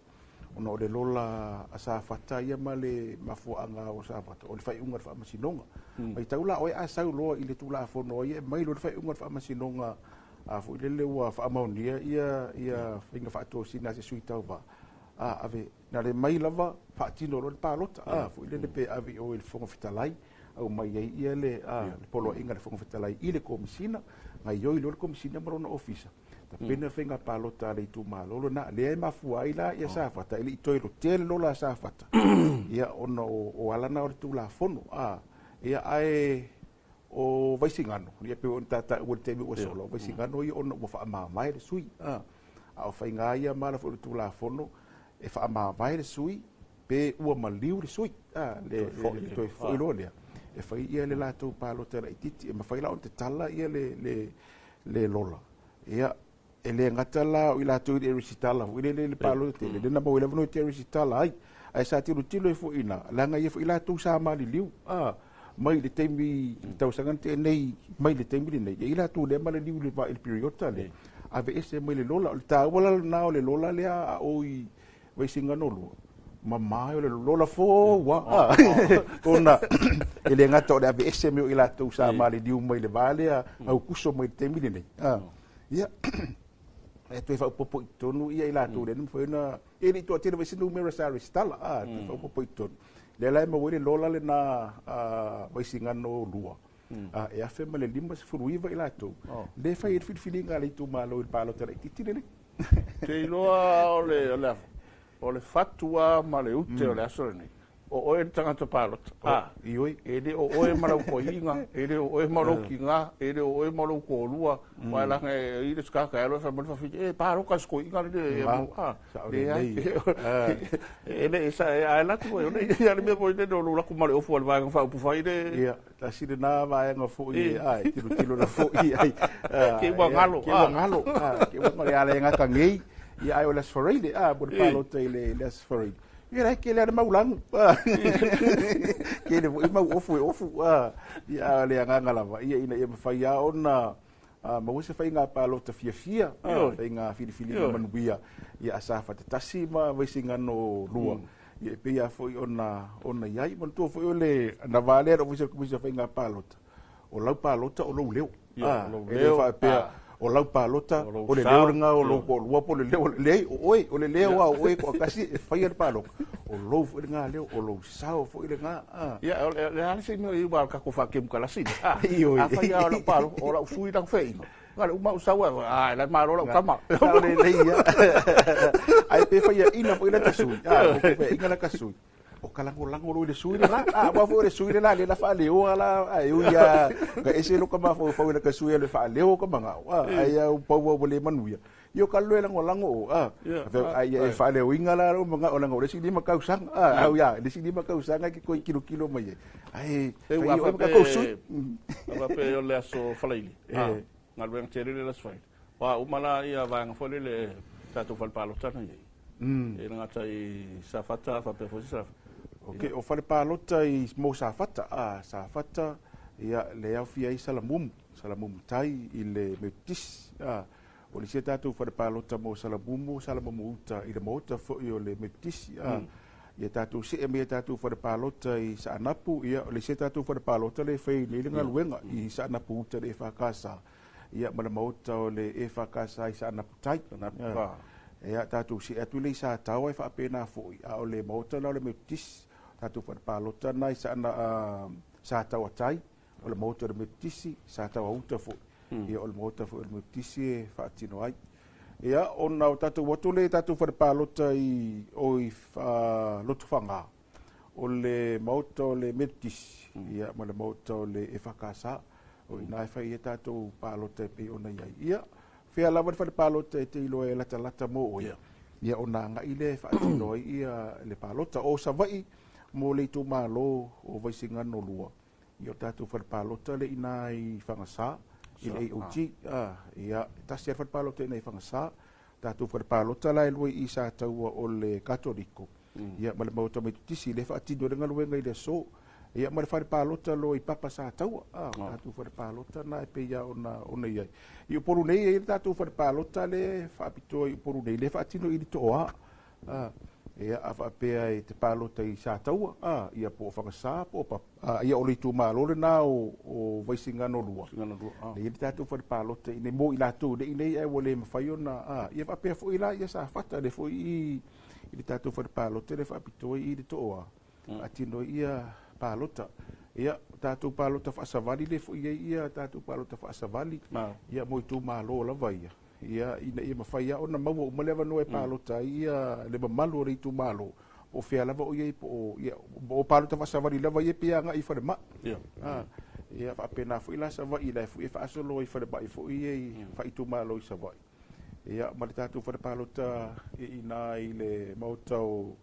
ona o le lola a Safata ia ma le mafuaaga o Safata, o le faaiuga o le faamasinoga. Mai tau la oe a sau loa i le tulafono ia mai loa le faaiuga o le faamasinoga a foi lele ua faamaonia ia faiga faatosina a se sui tauva. A ave na le mai lava faatino loa le palota. A foi lele pe ave i o i le Fofoga Fetalai au mai ai ia le poloaiga le Fofoga Fetalai i le Komisina, gaioi loa le Komisina ma lona ofisa. Tapena faiga palota a le itumalo lena, lea e mafua ai la ia Safata, e le i toe lotea le lola a Safata. Ia ona o ala na o le tulafono. Ia ae o Vaisigano, ia pe o tata ua le taimi ua sola, o Vaisigano ia ona ua faamavae le sui. A o faiga ia ma ala foi o le tulafono, e faamavae le sui, pe ua maliu le sui. Le toe foi loa lea. E fai ia le latou palota laitiiti, e mafai la ona tatala ia le lola. Ia, e le gata la o i latou i le resitala foi lele le palota tele, le na maua lava no te resitala ai. Ai sa tilotilo ai foi ina, leaga ia foi latou sa maliliu. Mai le taimi tausaga te nei, mai le taimi lenei, ia i latou lea maliliu le va i le periota le. Ave ese mai le lola, o le tāua la lena o le lola lea a o i Vaisigano 2. Mamae o le lola fō, ona e le gata o le ave ese mai o i latou sa maliliu mai le va lea, au kuso mai le taimi lenei. Ia, e toe faaopoopo i totonu ia i latou lea na mafai ona e le i toatele foi se numera sa resitala, toe faaopoopo i totonu. Lea la e maua ai le lola lena Vaisigano 2, e 1059 i latou. Le fai ai le filifiliga a le itumalo i le palota laitiiti lenei. Te iloa o le fatua ma le ute o le aso lenei. O oe le tagata palota. Ioi. E le o oe ma lau toeaina, e le o oe ma lou tina, e le o oe ma lou toalua. Wa la i le skaka e lo fa mo fa fi e palota se toeaina le le e le sa e a la tu e le ia le mea foi le lo la ku ma le ofu al vaega fa upu fai le. Ia, tasi lena vaega foi e tilotilo la foi ai. Ke ua ngalo. Ke ua ngalo. Ke ua ngalo ia le ngata ngei. Ia ai o le Aso Faraile, mo le palota i le Aso Faraile. Ia la ke le ana maulagu. Ke le foi mau ofu e ofu. Ia le agaga lava ia ina ia mafai lava ona maua se faiga palota fiafia, faiga filifiliga manuia ia a Safata 1 ma Vaisigano 2. Ia e pei lava foi ona iai. Manatua foi o le na valea le Ofisa o le Komisi o Faiga Palota, o lau palota o lou leo. E le faapea o lau palota, o le leo lena o lou toalua po o le leo, leai, o oe, o le leo a o oe toatasi e faia le palota, o lou foi lena leo, o lou sao foi lena. Ia, o le a le se mea i ua tatou faakemukalasi. A fai a o lau palota, o lau sui lau feina. Nga le uma au sau e, la malo lau tama. Sao le lei ia. Ai pe fai ina foi la ta sui. Pe fai ina la ka sui. O kalangolango lo i le sui le la. Wa foi le sui le la, le la faaleo la, e ui a, ka ese lo ka mafau i la ka sui le faaleo ka mangao. Ai au pau au le manuia. Io ka lo e langolango o, Ai e faaleo inga la lo mangao langa o le si lima kausanga. Au ia, le si lima kausanga ki koi kilo kilo mai e. Ai, E fai ua o fa ka kou sui. Fa pe o le aso Falaili. Galuega tele le aso Falaili. Wa uma la ia vaega foi lele tatou fale palota na iai. E le gata i Safata faapea foi se Safata. Ok, o fale palota i mo Safata, Safata ia le aofia ai Salamumu, Salamumu tai i le Methodist. O le isi tatou fale palota mo Salamumu, Salamumu uta i le maota foi o le Methodist. Ia tatou see mai tatou fale palota i Saanapu, ia o le isi tatou fale palota le fai nei le galuega i Saanapu uta le EFKS. Ia ma le maota o le EFKS i Saanapu tai. Ia tatou see atu le i Sataoa e faapena foi, a o le maota la o le Methodist, tatou fale palota na i Sataoa tai, o le maota o le Methodist, Sataoa uta foi. Ia o le maota foi o le Methodist e faatino ai. Ia ona o tatou atu le tatou fale palota i o i Lotofaga, o le maota o le Methodist, ia ma le maota o le EFKS, o ina e fai ia tatou palota e pei ona iai. Ia, fea lava le fale palota e te iloa e latalata mo oe. Ia ona agai lea e faatino ai ia le palota. O Savaii mo le itumalo o Vaisigano 2, ia o tatou fale palota le ina i Fagasa, i le AOG. Ia, tasi le fale palota ina i Fagasa, tatou fale palota la e lua i Sataua o le Katoliko, ia ma le Maota Metotisi le faatino le galuega i le aso. Ia ma le fale palota loa i Papa Sataua, tatou fale palota na e pei ona i ai. I Upolu nei e i le tatou fale palota le faapitoa i Upolu nei, le faatino i le Tooa. Ia a faapea e te palota i Sataua, ia po o Fagasā po o Papa, ia o le itumalo lena o Vaisigano 2. Le i le tatou fale palota i nei mo i latou nei nei ai ua le mafai ona, ia faapea foi la ia Safata le foi i le tatou fale palota le faapitoa i le Tooa. Faatino ia palota. Ia tatou palota faasavali le foi ai ia tatou palota faasavali. Ia mo itumalo lava ia. Ia ina ia mafai ona maua uma le avanoa e palota ai ia le mamalu o le itumalo. O fea lava o ia po ia o palota faasavali lava ia pe agai i falemai. Ia faapena foi la Savaii la foi e faasolo i falemai foi ia i faaitumalo i Savaii. Ia ma le tatou fale palota i ina i le maota o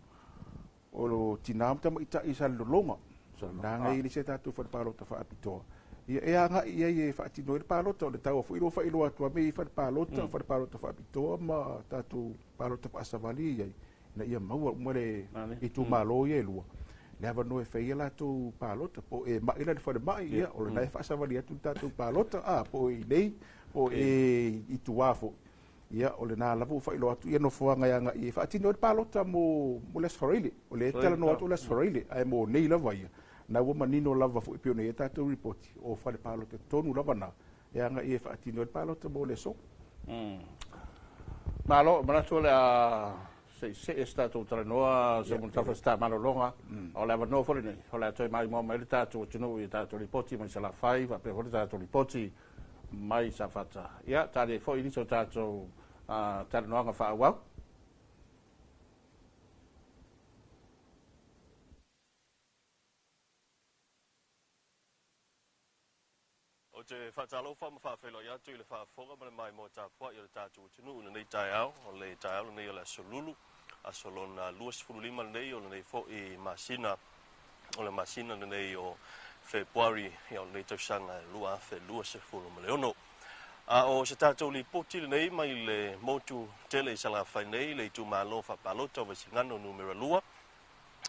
lo tina ma tamaitai i Salelologa. Na ngai le se tatou fale palota faapitoa. Ia e agai ia e faatino ai le palota o le taua foi lo faailoa atu a me i fale palota, fale palota faapitoa ma tatou palota faasavali ia ina ia maua uma le itumalo ia e lua. Le avanoa e fai ai latou palota po e mai la le falemai ia o lena e faasavali atu le tatou palota po e i nei po e i tua foi. Ia o lena lava ua faailoa atu ia nofoaga e agai e faatino ai le palota mo le Aso Faraile. O le talanoa atu o le Aso Faraile ae mo nei lava ia na ua manino lava foi pei ona i ai tatou ripoti o fale palota tonu lava na e agai e faatino ai le palota mo le aso. Malo, manatu o le a seisee se tatou talanoa se Seumanutafa se ta malologa o le avanoa foi lenei o le a toe maimoa mai le tatou atunuu i tatou lipoti mai Salafai faapea foi le tatou lipoti mai Safata. Ia tali ai foi nisi o tatou talanoaga faaauau. Ou te faatalofa ma faafeiloai atu i le faafofoga ma le maimoa tapuai o le tatou atunuu i lenei taeao, o le taeao lenei o le aso Lulu, aso lona 25 lenei o lenei foi masina, o le masina lenei o Fepuari, ia o lenei tausaga 2026. A o se tatou lipoti lenei mai le motu tele i Salafai nei, le itumalo faapalota o Vaisigano numera 2,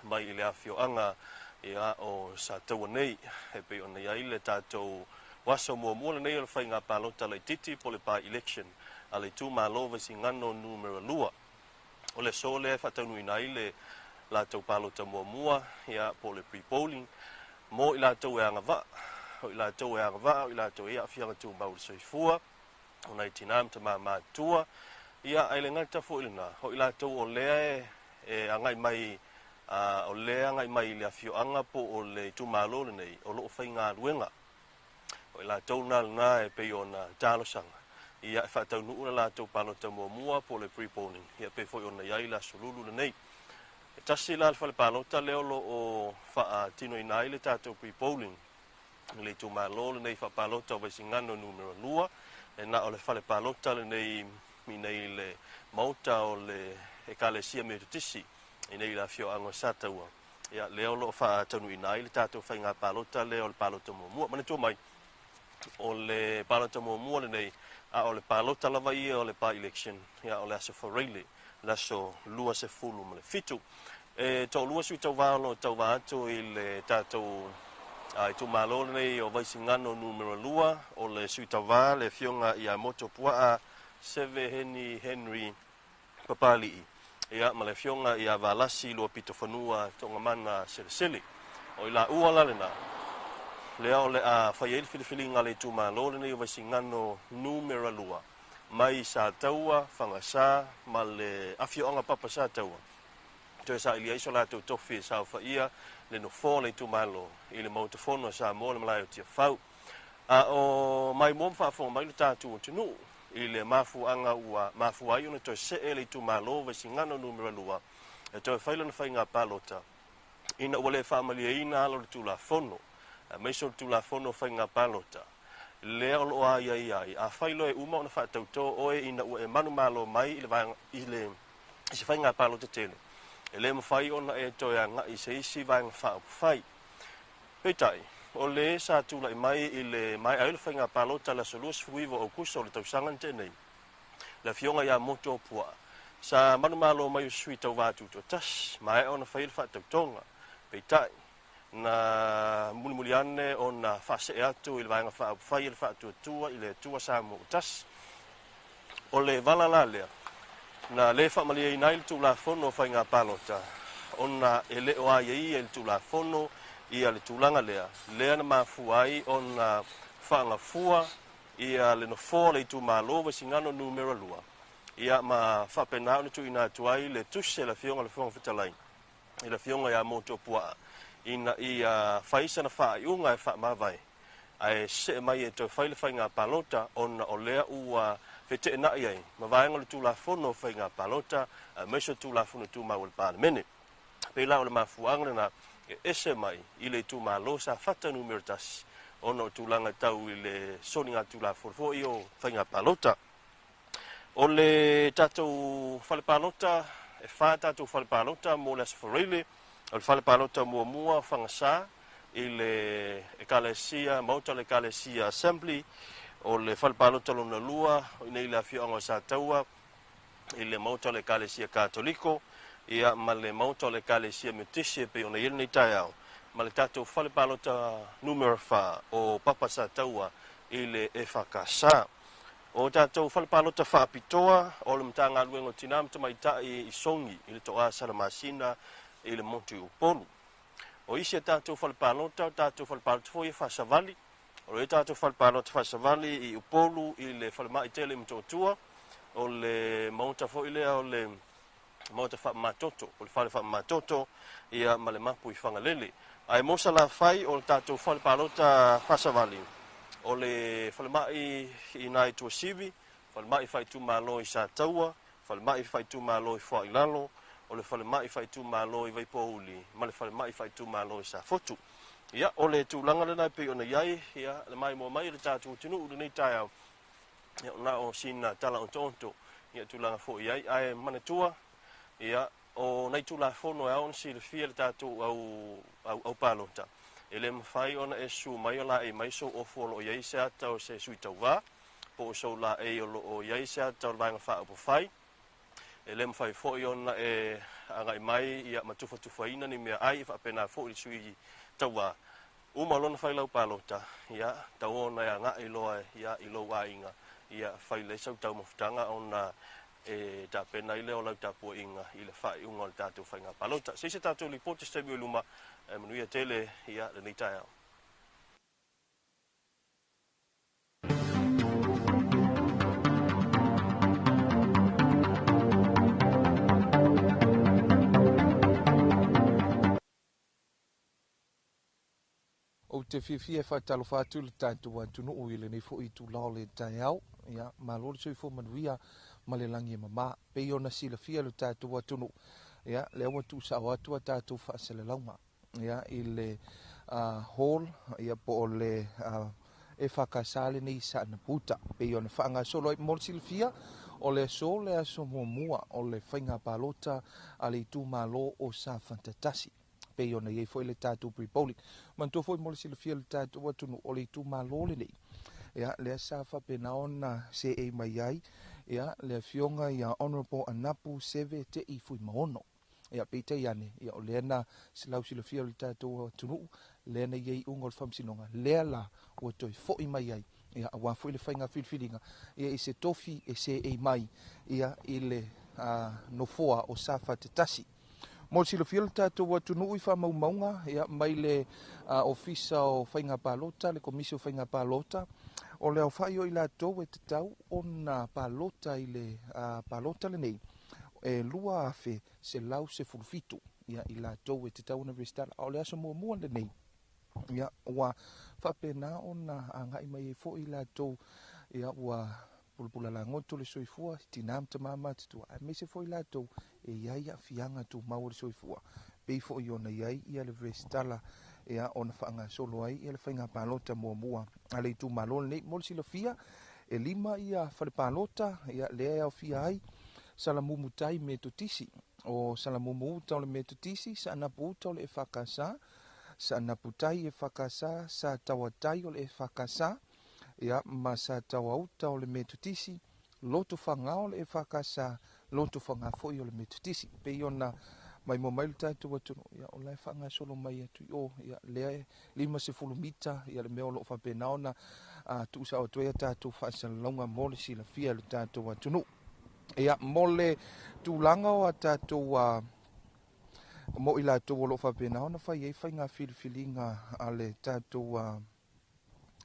mai i le afioaga ia o Sataua nei, e pei ona i ai le tatou aso muamua lenei o le faiga palota laitiiti po o le by-election a le itumalo Vaisigano numera 2. O le aso lea e faataunuuina ai le latou palota muamua ia po o le pre-polling mo i latou e agavaa, o i latou e agavaa, o i latou e aafiaga tumau i le soifua, o nai tina ma tama matutua, ia ae le gata foi lena, o i latou o lea e agai mai, o lea agai mai i le afioaga po o le itumalo lenei o loo faigaluega. O i latou na lena e pei ona talosaga ia e faataunuu le latou palota muamua po o le pre-polling ia pei foi ona i ai le aso Lulu lenei. E tasi la le fale palota lea o lo o faatinoina ai le tatou pre-polling i le itumalo lenei faapalota o Vaisigano numera 2, e na o le fale palota lenei i nei le maota o le Ekalesia Metotisi i nei le afioaga o Sataua. Ia lea o lo o faataunuuina ai le tatou faiga palota lea o le palota muamua. Manatua mai, o le palota muamua lenei, a o le palota lava ia o le by-election, ia o le aso Faraile, le aso 27. E toalua sui tauvā o lo o tauvā atu i le tatou itumalo lenei o Vaisigano numera 2, o le sui tauvā le afioga ia Moto Puaa Seve Heni Henry Papali'i, ia ma le afioga ia Valasi Luapitofanua Togamana Selesele. O i laua la lena, lea o le a fai ai le filifiliga a le itumalo lenei o Vaisigano numera 2, mai Sataua, Fagasā ma le afioaga Papa Sataua, toe saili ai so latou tofi e saofaia le nofoa o le itumalo i le Maota Fono a Samoa le malae o Tiafau. A o maimoa ma faafofoga mai le tatou atunuu i le mafuaaga ua mafua ai ona toe see le itumalo Vaisigano numera 2 e toe fai lona faiga palota ina ua le faamalieina ala o le Tulafono, aemaise o le Tulafono o faiga palota lea o loo aiaia ai. Afai loa e uma ona faatautō oe ina ua e manumalo mai i le vaega i le i se faiga palota tele, e le mafai ona e toe agai i se isi vaega faaupufai. Peitai, o le sa tulai mai i le maea ai le faiga palota le aso 29 o Aukuso o le tausaga na tea nei, Le Afioga ia Motu Puaa, sa manumalo mai o sui tauvā tutoatasi, maea ona faia le faatautoga. Peitai, na mulimuli ane ona faasee atu i le Vaega Faaupufai e le Faatuatua i le Atua Samoa ua Tasi. O le vala la lea, na lē faamalieina ai le Tulafono o Faiga Palota, ona e lē o aiaia i le Tulafono ia le tulaga lea, lea na mafua ai ona faagafua ia le nofoa o le itumalo Vaisigano numera 2, ia ma faapena ona tuuina atu ai le tusi a le Afioga i le Fofoga Fetalai i le Afioga ia Motu Puaa ina ia fai sana faaiuga e faamavae ae see mai e toe fai le faiga palota, ona o lea ua feteenai ai ma vaega o le Tulafono o Faiga Palota aemaise o Tulafono Tumau o le Palemene. Pei la o le mafuaaga lena e ese mai i le itumalo Safata numera 1, ona o tulaga tau i le soliga Tulafono foi o faiga palota. O le tatou fale palota, e 4 tatou fale palota mo le Aso Faraile. O le fale palota muamua Fagasā i le Ekalesia, Maota o le Ekalesia Assembly. O le fale palota lona lua i nei le afioaga o Sataua i le Maota o le Ekalesia Katoliko, ia ma le Maota o le Ekalesia Metisi e pei ona i ai lenei taeao, ma le tatou fale palota numera 4 o Papa Sataua i le EFKS. O tatou fale palota faapitoa o le Matagaluega o Tinā ma Tamaitai i Sogi i le Toa Salamasina i le Motu i Upolu. O isi a tatou fale palota, o tatou fale palota foi e faasavali. O le tatou fale palota faasavali i Upolu i le falemai tele i Motootua, o le maota foi lea o le maota faamamatoto, o le fale faamamatoto, ia ma le mapu i Fagalele. Ae mo Salafai o le tatou fale palota faasavali, o le falemai i nai Tuasivi, falemai faaitumalo i Sataua, falemai faaitumalo i Fuailalo, o le falemai faaitumalo i Vaipouli, ma le falemai faaitumalo i Safotu. Ia, o le tulaga lena e pei ona i ai, ia, le maimoa mai o le tatou atunuu lenei taeao, ia, na o sina tala ontoonto, ia, tulaga foi i ai. Ae manatua, ia, o nai Tulafono e ao ona silafia le tatou au palota, e le mafai ona e susu mai o laei mai sou ofu o lo o i ai se ata o se sui tauvā, po o sou laei o lo o i ai se ata o le Vaega Faaupufai. E le mafai foi ona e agai mai ia ma tufatufaina ni mea ai, e faapena foi le sui tauvā. Uma lona fai lau palota, ia, tau ona e agai loa ia i lou aiga, ia fai le sau taumafataga ona e tapena ai lea o lau tapuaiga i le faaiuga o le tatou faiga palota. Se isi tatou lipoti se taimi o luma, e manuia tele ia lenei taeao. Ou te fiafia e faatalofa atu le tatou atunuu i lenei foi itula o le taeao. Ia, malo le soifua manuia ma le lagi e mamā. Pei ona silafia le tatou atunuu, ia, lea ua tuusao atu a tatou faasalalauga, ia, i le hall, ia, po o le EFKS lenei Saanaputa. Pei ona faagasolo ai mo le silafia, o le aso le aso muamua o le faiga palota a le itumalo o Safata 1. Pei ona i ai foi le tatou pre-polling. Manatua foi mo le silafia le tatou atunuu o le itumalo lenei, ia, lea sa faapena ona seei mai ai, ia, le afioga ia Honorable Anapu Seve Te'i Fuimaono. Ia, peitai ane, ia, o lea na lausilafia le tatou atunuu, lea na i ai iuga o le faamasinoga, lea la ua toe foi mai ai, ia, aua foi le faiga filifiliga, ia, i se tofi e seei mai, ia, i le nofoa o Safata 1. Mo le silafia le tatou atunuu i faamaumauga, ia, mai le Ofisa o Faiga Palota, le Komisi o Faiga Palota, o le aofai o i latou e tatau ona palota i le palota lenei, e 2,117, ia, i latou e tatau ona resitala. A o le aso muamua lenei, ia, ua faapena ona agai mai ai foi i latou, ia, ua pulapula lagoto le soifua, tinā ma tamā matutua, aemaise foi latou e i ai aafiaga tumau o le soifua, pei foi ona i ai ia le resitala, ia, ona faagasolo ai ia le faiga palota muamua a le itumalo lenei. Mo le silafia, e 5 ia fale palota, ia, lea e aofia ai Salamumu Tai Metotisi, o Salamumu Uta o le Metotisi, Saanapu Uta o le EFKS, Saanapu Tai EFKS, Sataua Tai o le EFKS, ia, ma Sataua Uta o le Metotisi, Lotofaga o le EFKS, Lotofaga foi o le Metotisi. E pei ona maimoa mai le tatou atunuu, ia o la e faagasolo mai atu i o, ia lea e 50 mita ia le mea o lo o faapena ona tuusao atu ai a tatou faasalalauga mo le silafia e le tatou atunuu. Ia, mo le tulaga o a tatou mo i latou o lo o faapena ona fai ai faiga filifiliga a le tatou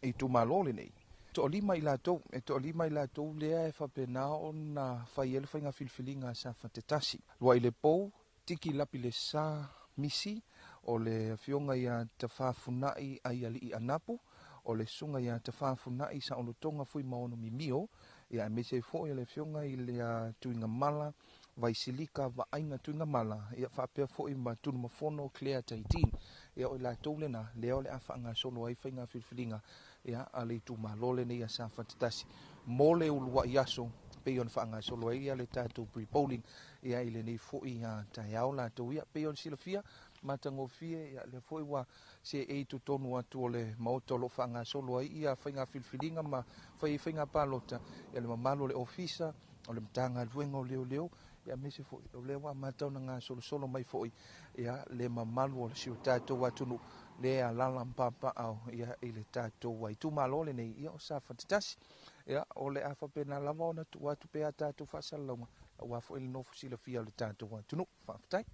itumalo lenei. Toalima i latou, e toalima i latou lea e faapena ona fai ai le faiga filifiliga a Safata 1. Luaillepou, Tiki Lapi le Sa Misi, o le afioga ia Tafafunai Aialii Anapu, o le susuga ia Tafafunai Saolotoga Fuimaono Mimio, ia aemaise ai foi o le afioga i le Tuigamala Vaisilika Vaaiga Tuigamala, ia faapea foi ma Tunumafono Claire Tahiti. Ia o i latou lena, lea o le a faagasolo ai faiga filifiliga ia a le itumalo lenei a Safata 1 mo le uluai aso, pei ona faagasolo ai ia le tatou pre-polling ia i lenei foi taeao latou ia. Pei ona silafia matagofie ia lea foi ua seei totonu atu o le maota o lo o faagasolo ai ia faiga filifiliga ma fai faiga palota ia le mamalu o le ofisa o le Matagaluega o Leoleo, ia aemaise foi o lea ua amata ona gasolosolo mai foi ia le mamalu o le si o tatou atunuu le alala ma ia i le tatou itumalo lenei ia o Safata 1. Ia o le a faapena lava ona tuu atu pea tatou faasalalauga aua foi le nofo silafia o le tatou atunuu. Faafetai.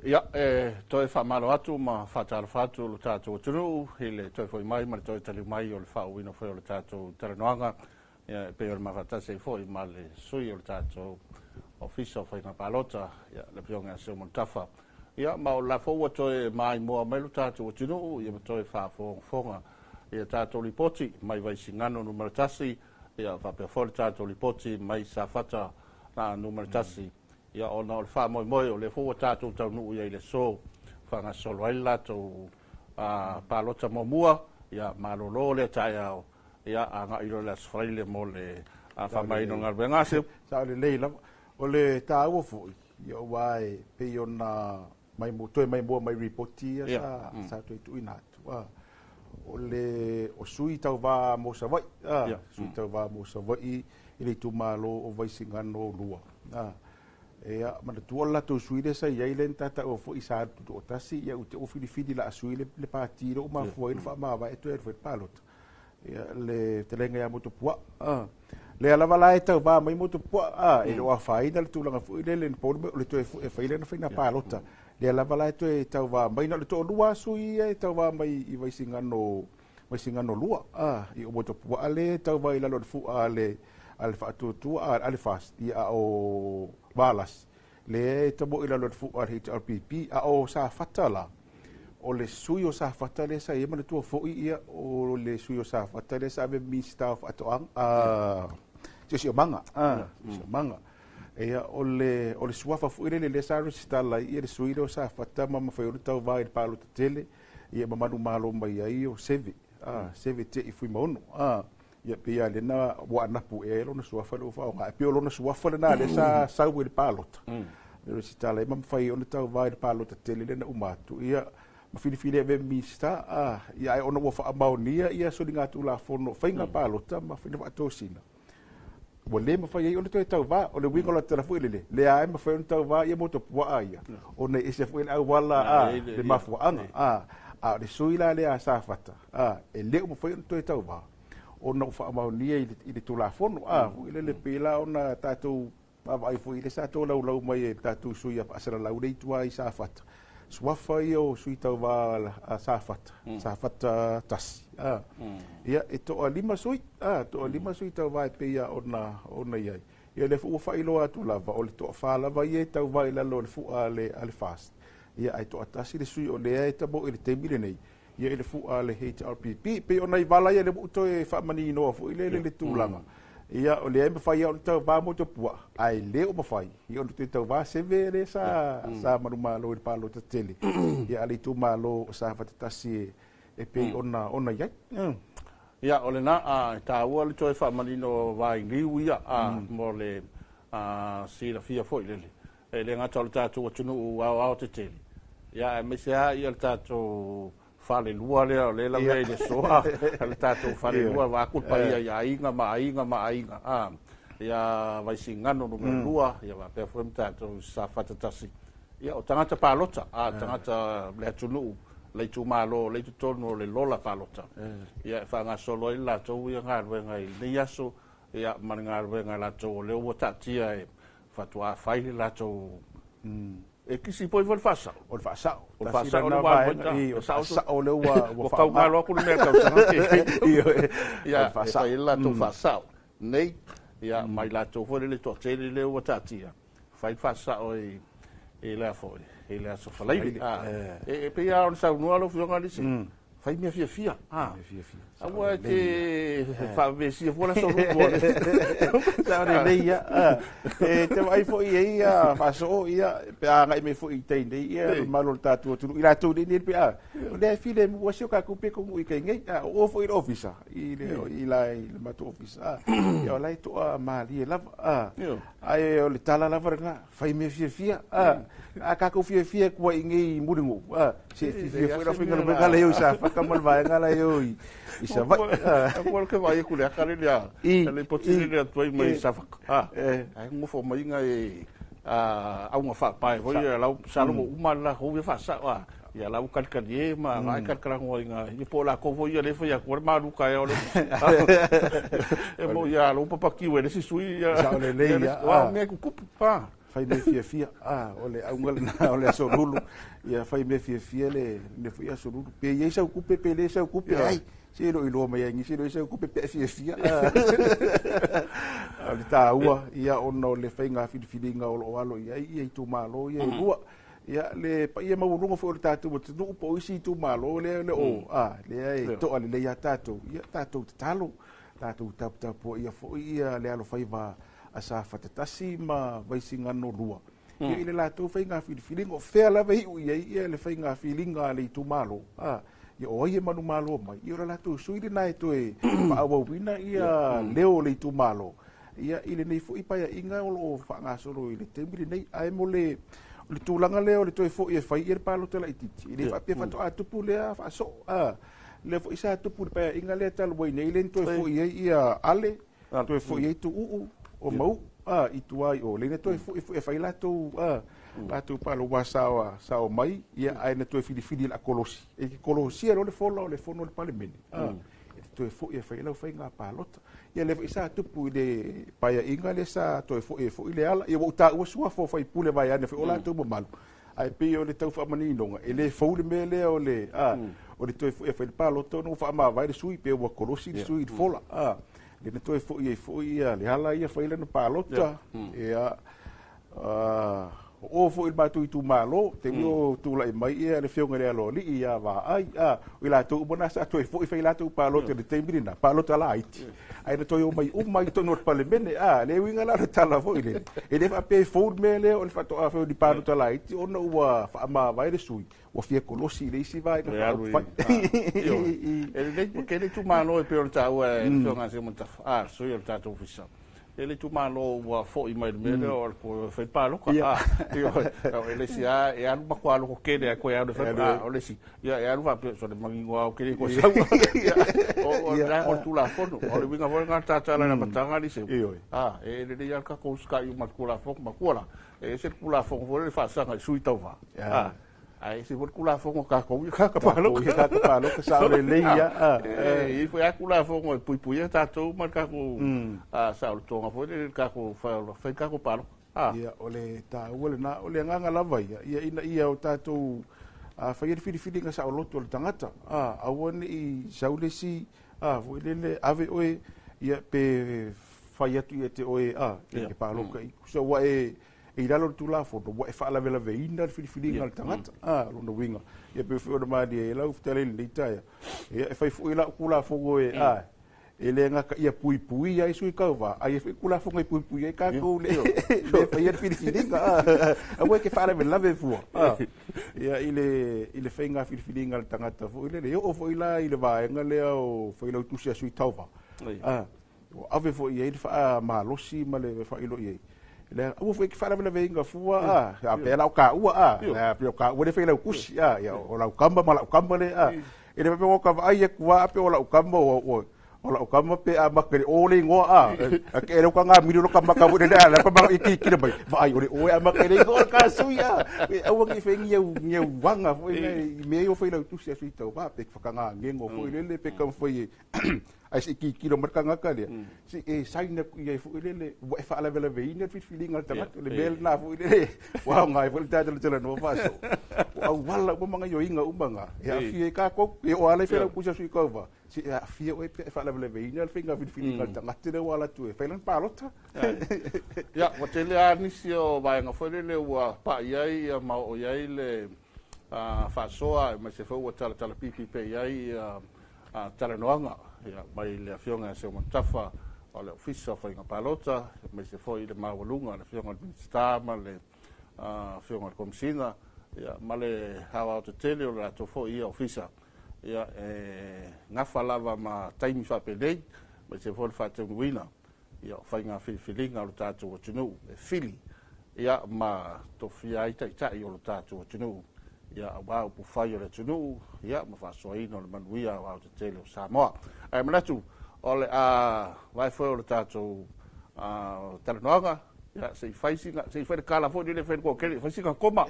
Ia, e toe faamalo atu ma faatalofa atu lo tatou atunuu i le toe foi mai ma le toe taliu mai o le faauuina foi o le tatou talanoaga, ia, e pei o le mafatasi ai foi ma le sui o le tatou Ofisa o Faiga Palota, ia, le afioga ia Seumalu Tafa. Ia, ma o la foi ua toe maimoa mai lo tatou atunuu, ia ma toe faafogafoga ia tatou lipoti mai Vaisigano Nu.1, ia, faapea foi le tatou lipoti mai Safata Nu.1. Ia, ona o le faamoemoe o lea foi ua tatou taunuu i le aso faagasolo ai le latou palota muamua, ia malolo lea taeao, ia agai loa le Aso Faraile mo le faamaeaina o le galuega. Ase. Sao lelei lava. O le taua foi, ia aua e pei ona mai toe maimoa mai ripoti ia sa toe tuuina atu. O le o sui tauvā mo Savaii, sui tauvā mo Savaii i le itumalo o Vaisigano 2. Ia manatua o le latou sui lea sa i ai lea na tataua foi sa tutoatasi, ia ua te ua filifili la sui le pati lea ua mafua ai ona faamavae toe alu fai le palota. Ia le fetalaiga ia Motuopuaa. Lea lava la e tauvā mai Motuopuaa, e le o afaina le tulaga foi lele na pau o le toe e fai lena faiga palota. Lea lava la e toe tauvā mai, na o le toalua sui ia e tauvā mai i Vaisigano 2. I o Motuopuaa lea e tauvā i lalo o le fua a le faatuatua a le FAST, ia a o Valasi lea e tamo i lalo o le fua a le HRPP. A o Safata la, o le sui o Safata lea sa ia manatua foi, ia o le sui o Safata lea sa ave Minista o Faatoaga, Siosiomaga, Siosiomaga. Ia o le suafa foi lele lea sa resitala ai ia le sui lea o Safata ma mafai ona tauvā i le palota tele, ia ma manumalo mai ai o Seve, Seve te i Fuimaono. Ia pei lava lena ua anapu ea lona suafa lea ua faaaoga. E pei o lona suafa lena lea sa sau i le palota. Le resitala ai ma mafai ona tauvā i le palota tele lea na uma atu. Ia ma filifili ave Minista, ia ai ona ua faamaonia ia soligatulafono faiga palota ma faiga faatosina. Ua le mafai ai ona toe tauvā. O le uiga o le tala foi lele, lea e mafai ona tauvā ia moto puaa ia, ona e ese foi le auala a le mafuaaga. A o le sui la lea a Safata, e le o mafai ona toe tauvā, ona ua faamaonia i le Tulafono. Foi lele pei la ona tatou vaavaai foi i le sa tolaulau mai e le tatou sui a faasalalau le itu i Safata, suafa ia o sui tauvā a Safata, Safata 1. Ia, e toa 5 sui, toa 5 sui tauvā e pei ona i ai. Ia lea foi ua faailoa atu lava, o le toa 4 lava ia e tauvā i lalo o le fua a le FAST. Ia, ae toatasi le sui o lea e tamo i le taimi lenei, ia i le fua a le HRPP. Pei o nai vala ia le ua toe faamaninoa foi le le tulaga. Ia, o lea e mafai ona tauvā moto puaa, ae le o mafai ia ona toe tauvā seve le sa manumalo i le palota tele. Ia, a le itumalo o Safata 1 e pei ona i ai. Ia, o lena e taua le toe faamanino vailiu ia mo le silafia foi lele. E le gata o le tatou atunuu aoao tetele, ia, aemaise lava ia le tatou falelua lea o lea lavea i le soa, le tatou falelua vaeatu le paia i aiga ma aiga ma aiga. Ia Vaisigano Nu.2, ia faapea foi ma tatou Safata 1. Ia, o tagata palota, tagata le atunuu, le itumalo, le i totonu o le lola palota. Ia, e faagasolo ai le latou ia galuega i lenei aso, ia, ma le galuega latou o lea ua taatia e faatoa fai le latou e kisi foi foi le faasao. O le faasao. O le faasao le ua o faasao lea ua faugalo atu le mea tausaga. Ia, e fai le latou faasao nei, ia, mai latou foi le toatele lea ua taatia fai le faasao i lea foi i le aso Faraile. E pei lava ona saunoa lau Afioga Alisi, fai mea fiafia. Aua e te faavesia fua le aso Lulu. Sa lelei ia. E te vaai foi i ia faasoo ia pe agai mai foi i tai nei ia le mamalu o le tatou atunuu i latou nei pe a o lea e filemu ai si o tatou pito i tai nei. O foi i le ofisa i le i la i le matou ofisa, ia o la e toa malie lava. Ae o le tala lava lena, fai mea fiafia. A tatou fiafia tua i nei mulinu'u, se fiafia foi la faigaluega la e o i Safata ma le vaega la e o i Savaii. Ua ke vai ku le akale lea. Le poti le atu ai mai Safata. Ai ngofo mai nga e auga faapae foi ia lau salogo uma la kou ia faasao ia lau kalikali e ma ngai kalikalangoa inga ia po la kou foi ia le fai atu le malu ka ia o le e mo ia lo papakiu e le si sui ia Sao lelei ia. Wa mea kukupu pa. Fai mea fiafia. O le auga lena o le aso Lulu. Ia fai mea fiafia le foi aso Lulu. Pe i ai sau kupe pe le sau kupe ai. Se lo iloa mai ai nisi lo sau kupe pe fiafia. O le taua ia ona o le faiga filifiliga o loo alo i ai ia itumalo ia e lua. Ia le paia maualuga foi o le tatou atunuu po o isi itumalo lea le o lea e toa lelei ia tatou. Ia tatou tatalo, tatou taputapuaia foi ia le alofaiva a Safata 1 ma Vaisigano 2. Ia i le latou faiga filifiliga, o fea lava iu i ai ia le faiga filiga a le itumalo. Ia o ai e manumalo mai, ia o le latou sui lena e toe faaauauina ia leo o le itumalo. Ia i lenei foi paeaiga o loo faagasolo i le taimi lenei. Ae mo le tulaga lea o le toe foi e fai ia le palota laitiiti, e le faapea faatoa tupu lea faasoo. Lea foi sa tupu le paeaiga lea talu ai nei, lea na toe foi ai ia Ale, toe foi ai Tuuu o Mau i tua i o. Lea na toe foi foi e fai latou palo ua sao mai, ia ae na toe filifili la kolosi. E ke kolosia lo le fola o le fono o le Palemene. E toe foi e fai lau faiga palota. Ia lea foi sa tupu i le paeaiga lea sa toe foi e foi le ala. Ia ua taua suafa o faipule vaeane foi o latou mamalu. Ae pei o le tau faamaninoga, e le fou le mea lea o le o le toe foi e fai le palota ona ua faamavae le sui pe ua kolosi le sui i le fola. Le na toe foi ai foi ia le ala ia fai lana palota. Ia o foi le matou itumalo, te o tulai mai ia le afioga i le Aloalii ia Vaai. O i latou uma na sa toe foi fai latou palota i le taimi lena, palota laiti. Ae na toe o mai uma i totonu o le Palemene. Le uiga la o le tala foi lele. E le faapea e fou le mea lea o le faatoa fai o ni palota laiti ona ua faamavae le sui, ua fia kolosi i le isi vaega faaupufai. E lelei ke le itumalo e pei ona taua e le Afioga ia Seumanutafa, sui o le tatou ofisa. E le itumalo ua fo'i mai le mea lea o le toe fai palota. Ioe, o le isi lava e alu matua lototele ae toe alu e fai, a o le isi, ia e alu faapea, sole manino lava ou te le toe sau. Ia, o le o le Tulafono. O le uiga foi lena o le tatala i le amataga Aliseu. E lelei lava le tatou usitai uma i le Tulafono. Matua la, e ese le Tulafono foi lea e faasaga i sui tauva. Ae ese foi le Tulafono a tatou ia tagata palota. Tatou ia tagata palota, sao lelei lava. E i ai foi lava Tulafono e puipuia tatou ma le tatou saolotoga foi lele i le tatou fai tatou palota. Ia, o le taua lena. O le agaga lava ia, ia ina ia o tatou faia le filifiliga saoloto a le tagata. Aua ne i sau le isi foi lele ave oe, ia, pe fai atu ia te oe e te palota i. So, ua e i lalo o le Tulafono, ua e faalavelaveina le filifiliga a le tagata. Lona uiga, ia pei foi ona malie ai lau fetalai i lenei taeao, ia e fai foi lau Tulafono e, e le gata ia puipuia ai sui tauva, ae i ai foi Tulafono e puipuia ai tatou le le faia le filifiliga. Aua e te faalavelave fua ia i le faiga filifiliga a le tagata foi lele. E oo foi la i le vaega lea o failautusi a sui tauva, ua ave foi i ai le faamalosi ma le faailoa i ai. Le aua foi e te faalavelaveina fua, a pea la o taua, a pea o taua le failautusi, ia o lau tama ma lau tama le, e le faapea ua ta vaai atu a pe o lau tama o lau tama pe amata i le o le igoa, a ke le uka ngā miri lo ka maka foi le a la pa i ki ki mai vaai o le o e amata i le igoa ka sui a aua ni whengi au ni au wanga foi le i mea o failautusi a sui tauva pe whakangā ngengo foi lele pe ka foi ai se ki kilo mai tagata lea se e sign up i ai foi lele ua e faalavelaveina le filifiliga a le tagata le mea lena foi lele ua aoga ai foi le tatou talanoa faaso o auala uma ma gaioiga uma na e aafia ai tatou e oo lava i failautusi a sui tauva se e aafia oe pe e faalavelaveina le faiga filifiliga a le tagata lea ua ala atu e fai lana palota. Ia, ua tele lava nisi o vaega foi lele ua pai ai ia ma oo i ai le faasoa aemaise foi ua talatalapipi pea i ai ia talanoaga mai le Afioga ia Seumanutafa o le Ofisa o Faiga Palota, aemaise foi le maualuga o le Afioga i le Minisita ma le Afioga i le Komesina, ma le aoaotetele o le latou foi ia Ofisa. Ia, e gafa lava ma taimi faapenei, aemaise foi le faataunuuina o faiga filifiliga o le tatou atunuu e fili ma tofia ai taitai o le tatou atunuu, aua upufai o le atunuu ma faasoaina o le manuia aoaotetele o Samoa. Ae manatu o le a vae foi o le tatou talanoaga, se i fai sina, se i fai le tala foi lele fai le toatele, fai sina koma,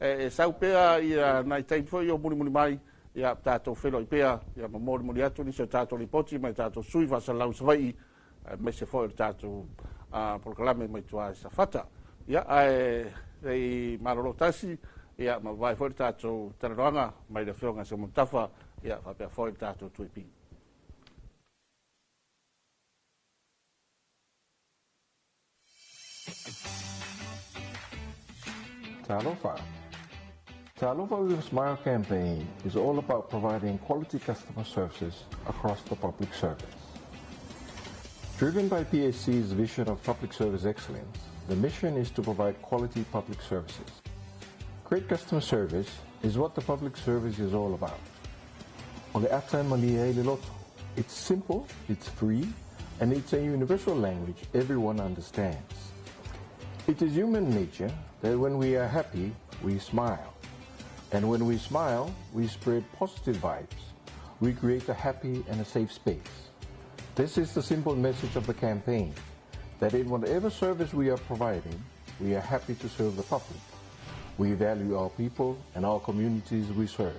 e sau pea ia nai taimi foi o mulimuli mai, ia tatou feiloai pea, ia ma molimoli atu nisi o tatou lipoti mai tatou sui faasalalau i Savaii, aemaise foi o le tatou polokalame mai tua i Safata. Ia, ae sei malolo tasi, ia ma vae foi le tatou talanoaga mai le Afioga Seumanutafa, ia faapea foi le tatou Tuipi. Talofa. Talofa with a Smile campaign is all about providing quality customer services across the public service. Driven by PSC's vision of public service excellence, the mission is to provide quality public services. Great customer service is what the public service is all about. O le ata e malie ai le loto. It's simple, it's free, and it's a universal language everyone understands. It is human nature that when we are happy, we smile. And when we smile, we spread positive vibes. We create a happy and a safe space. This is the simple message of the campaign, that in whatever service we are providing, we are happy to serve the public. We value our people and our communities we serve.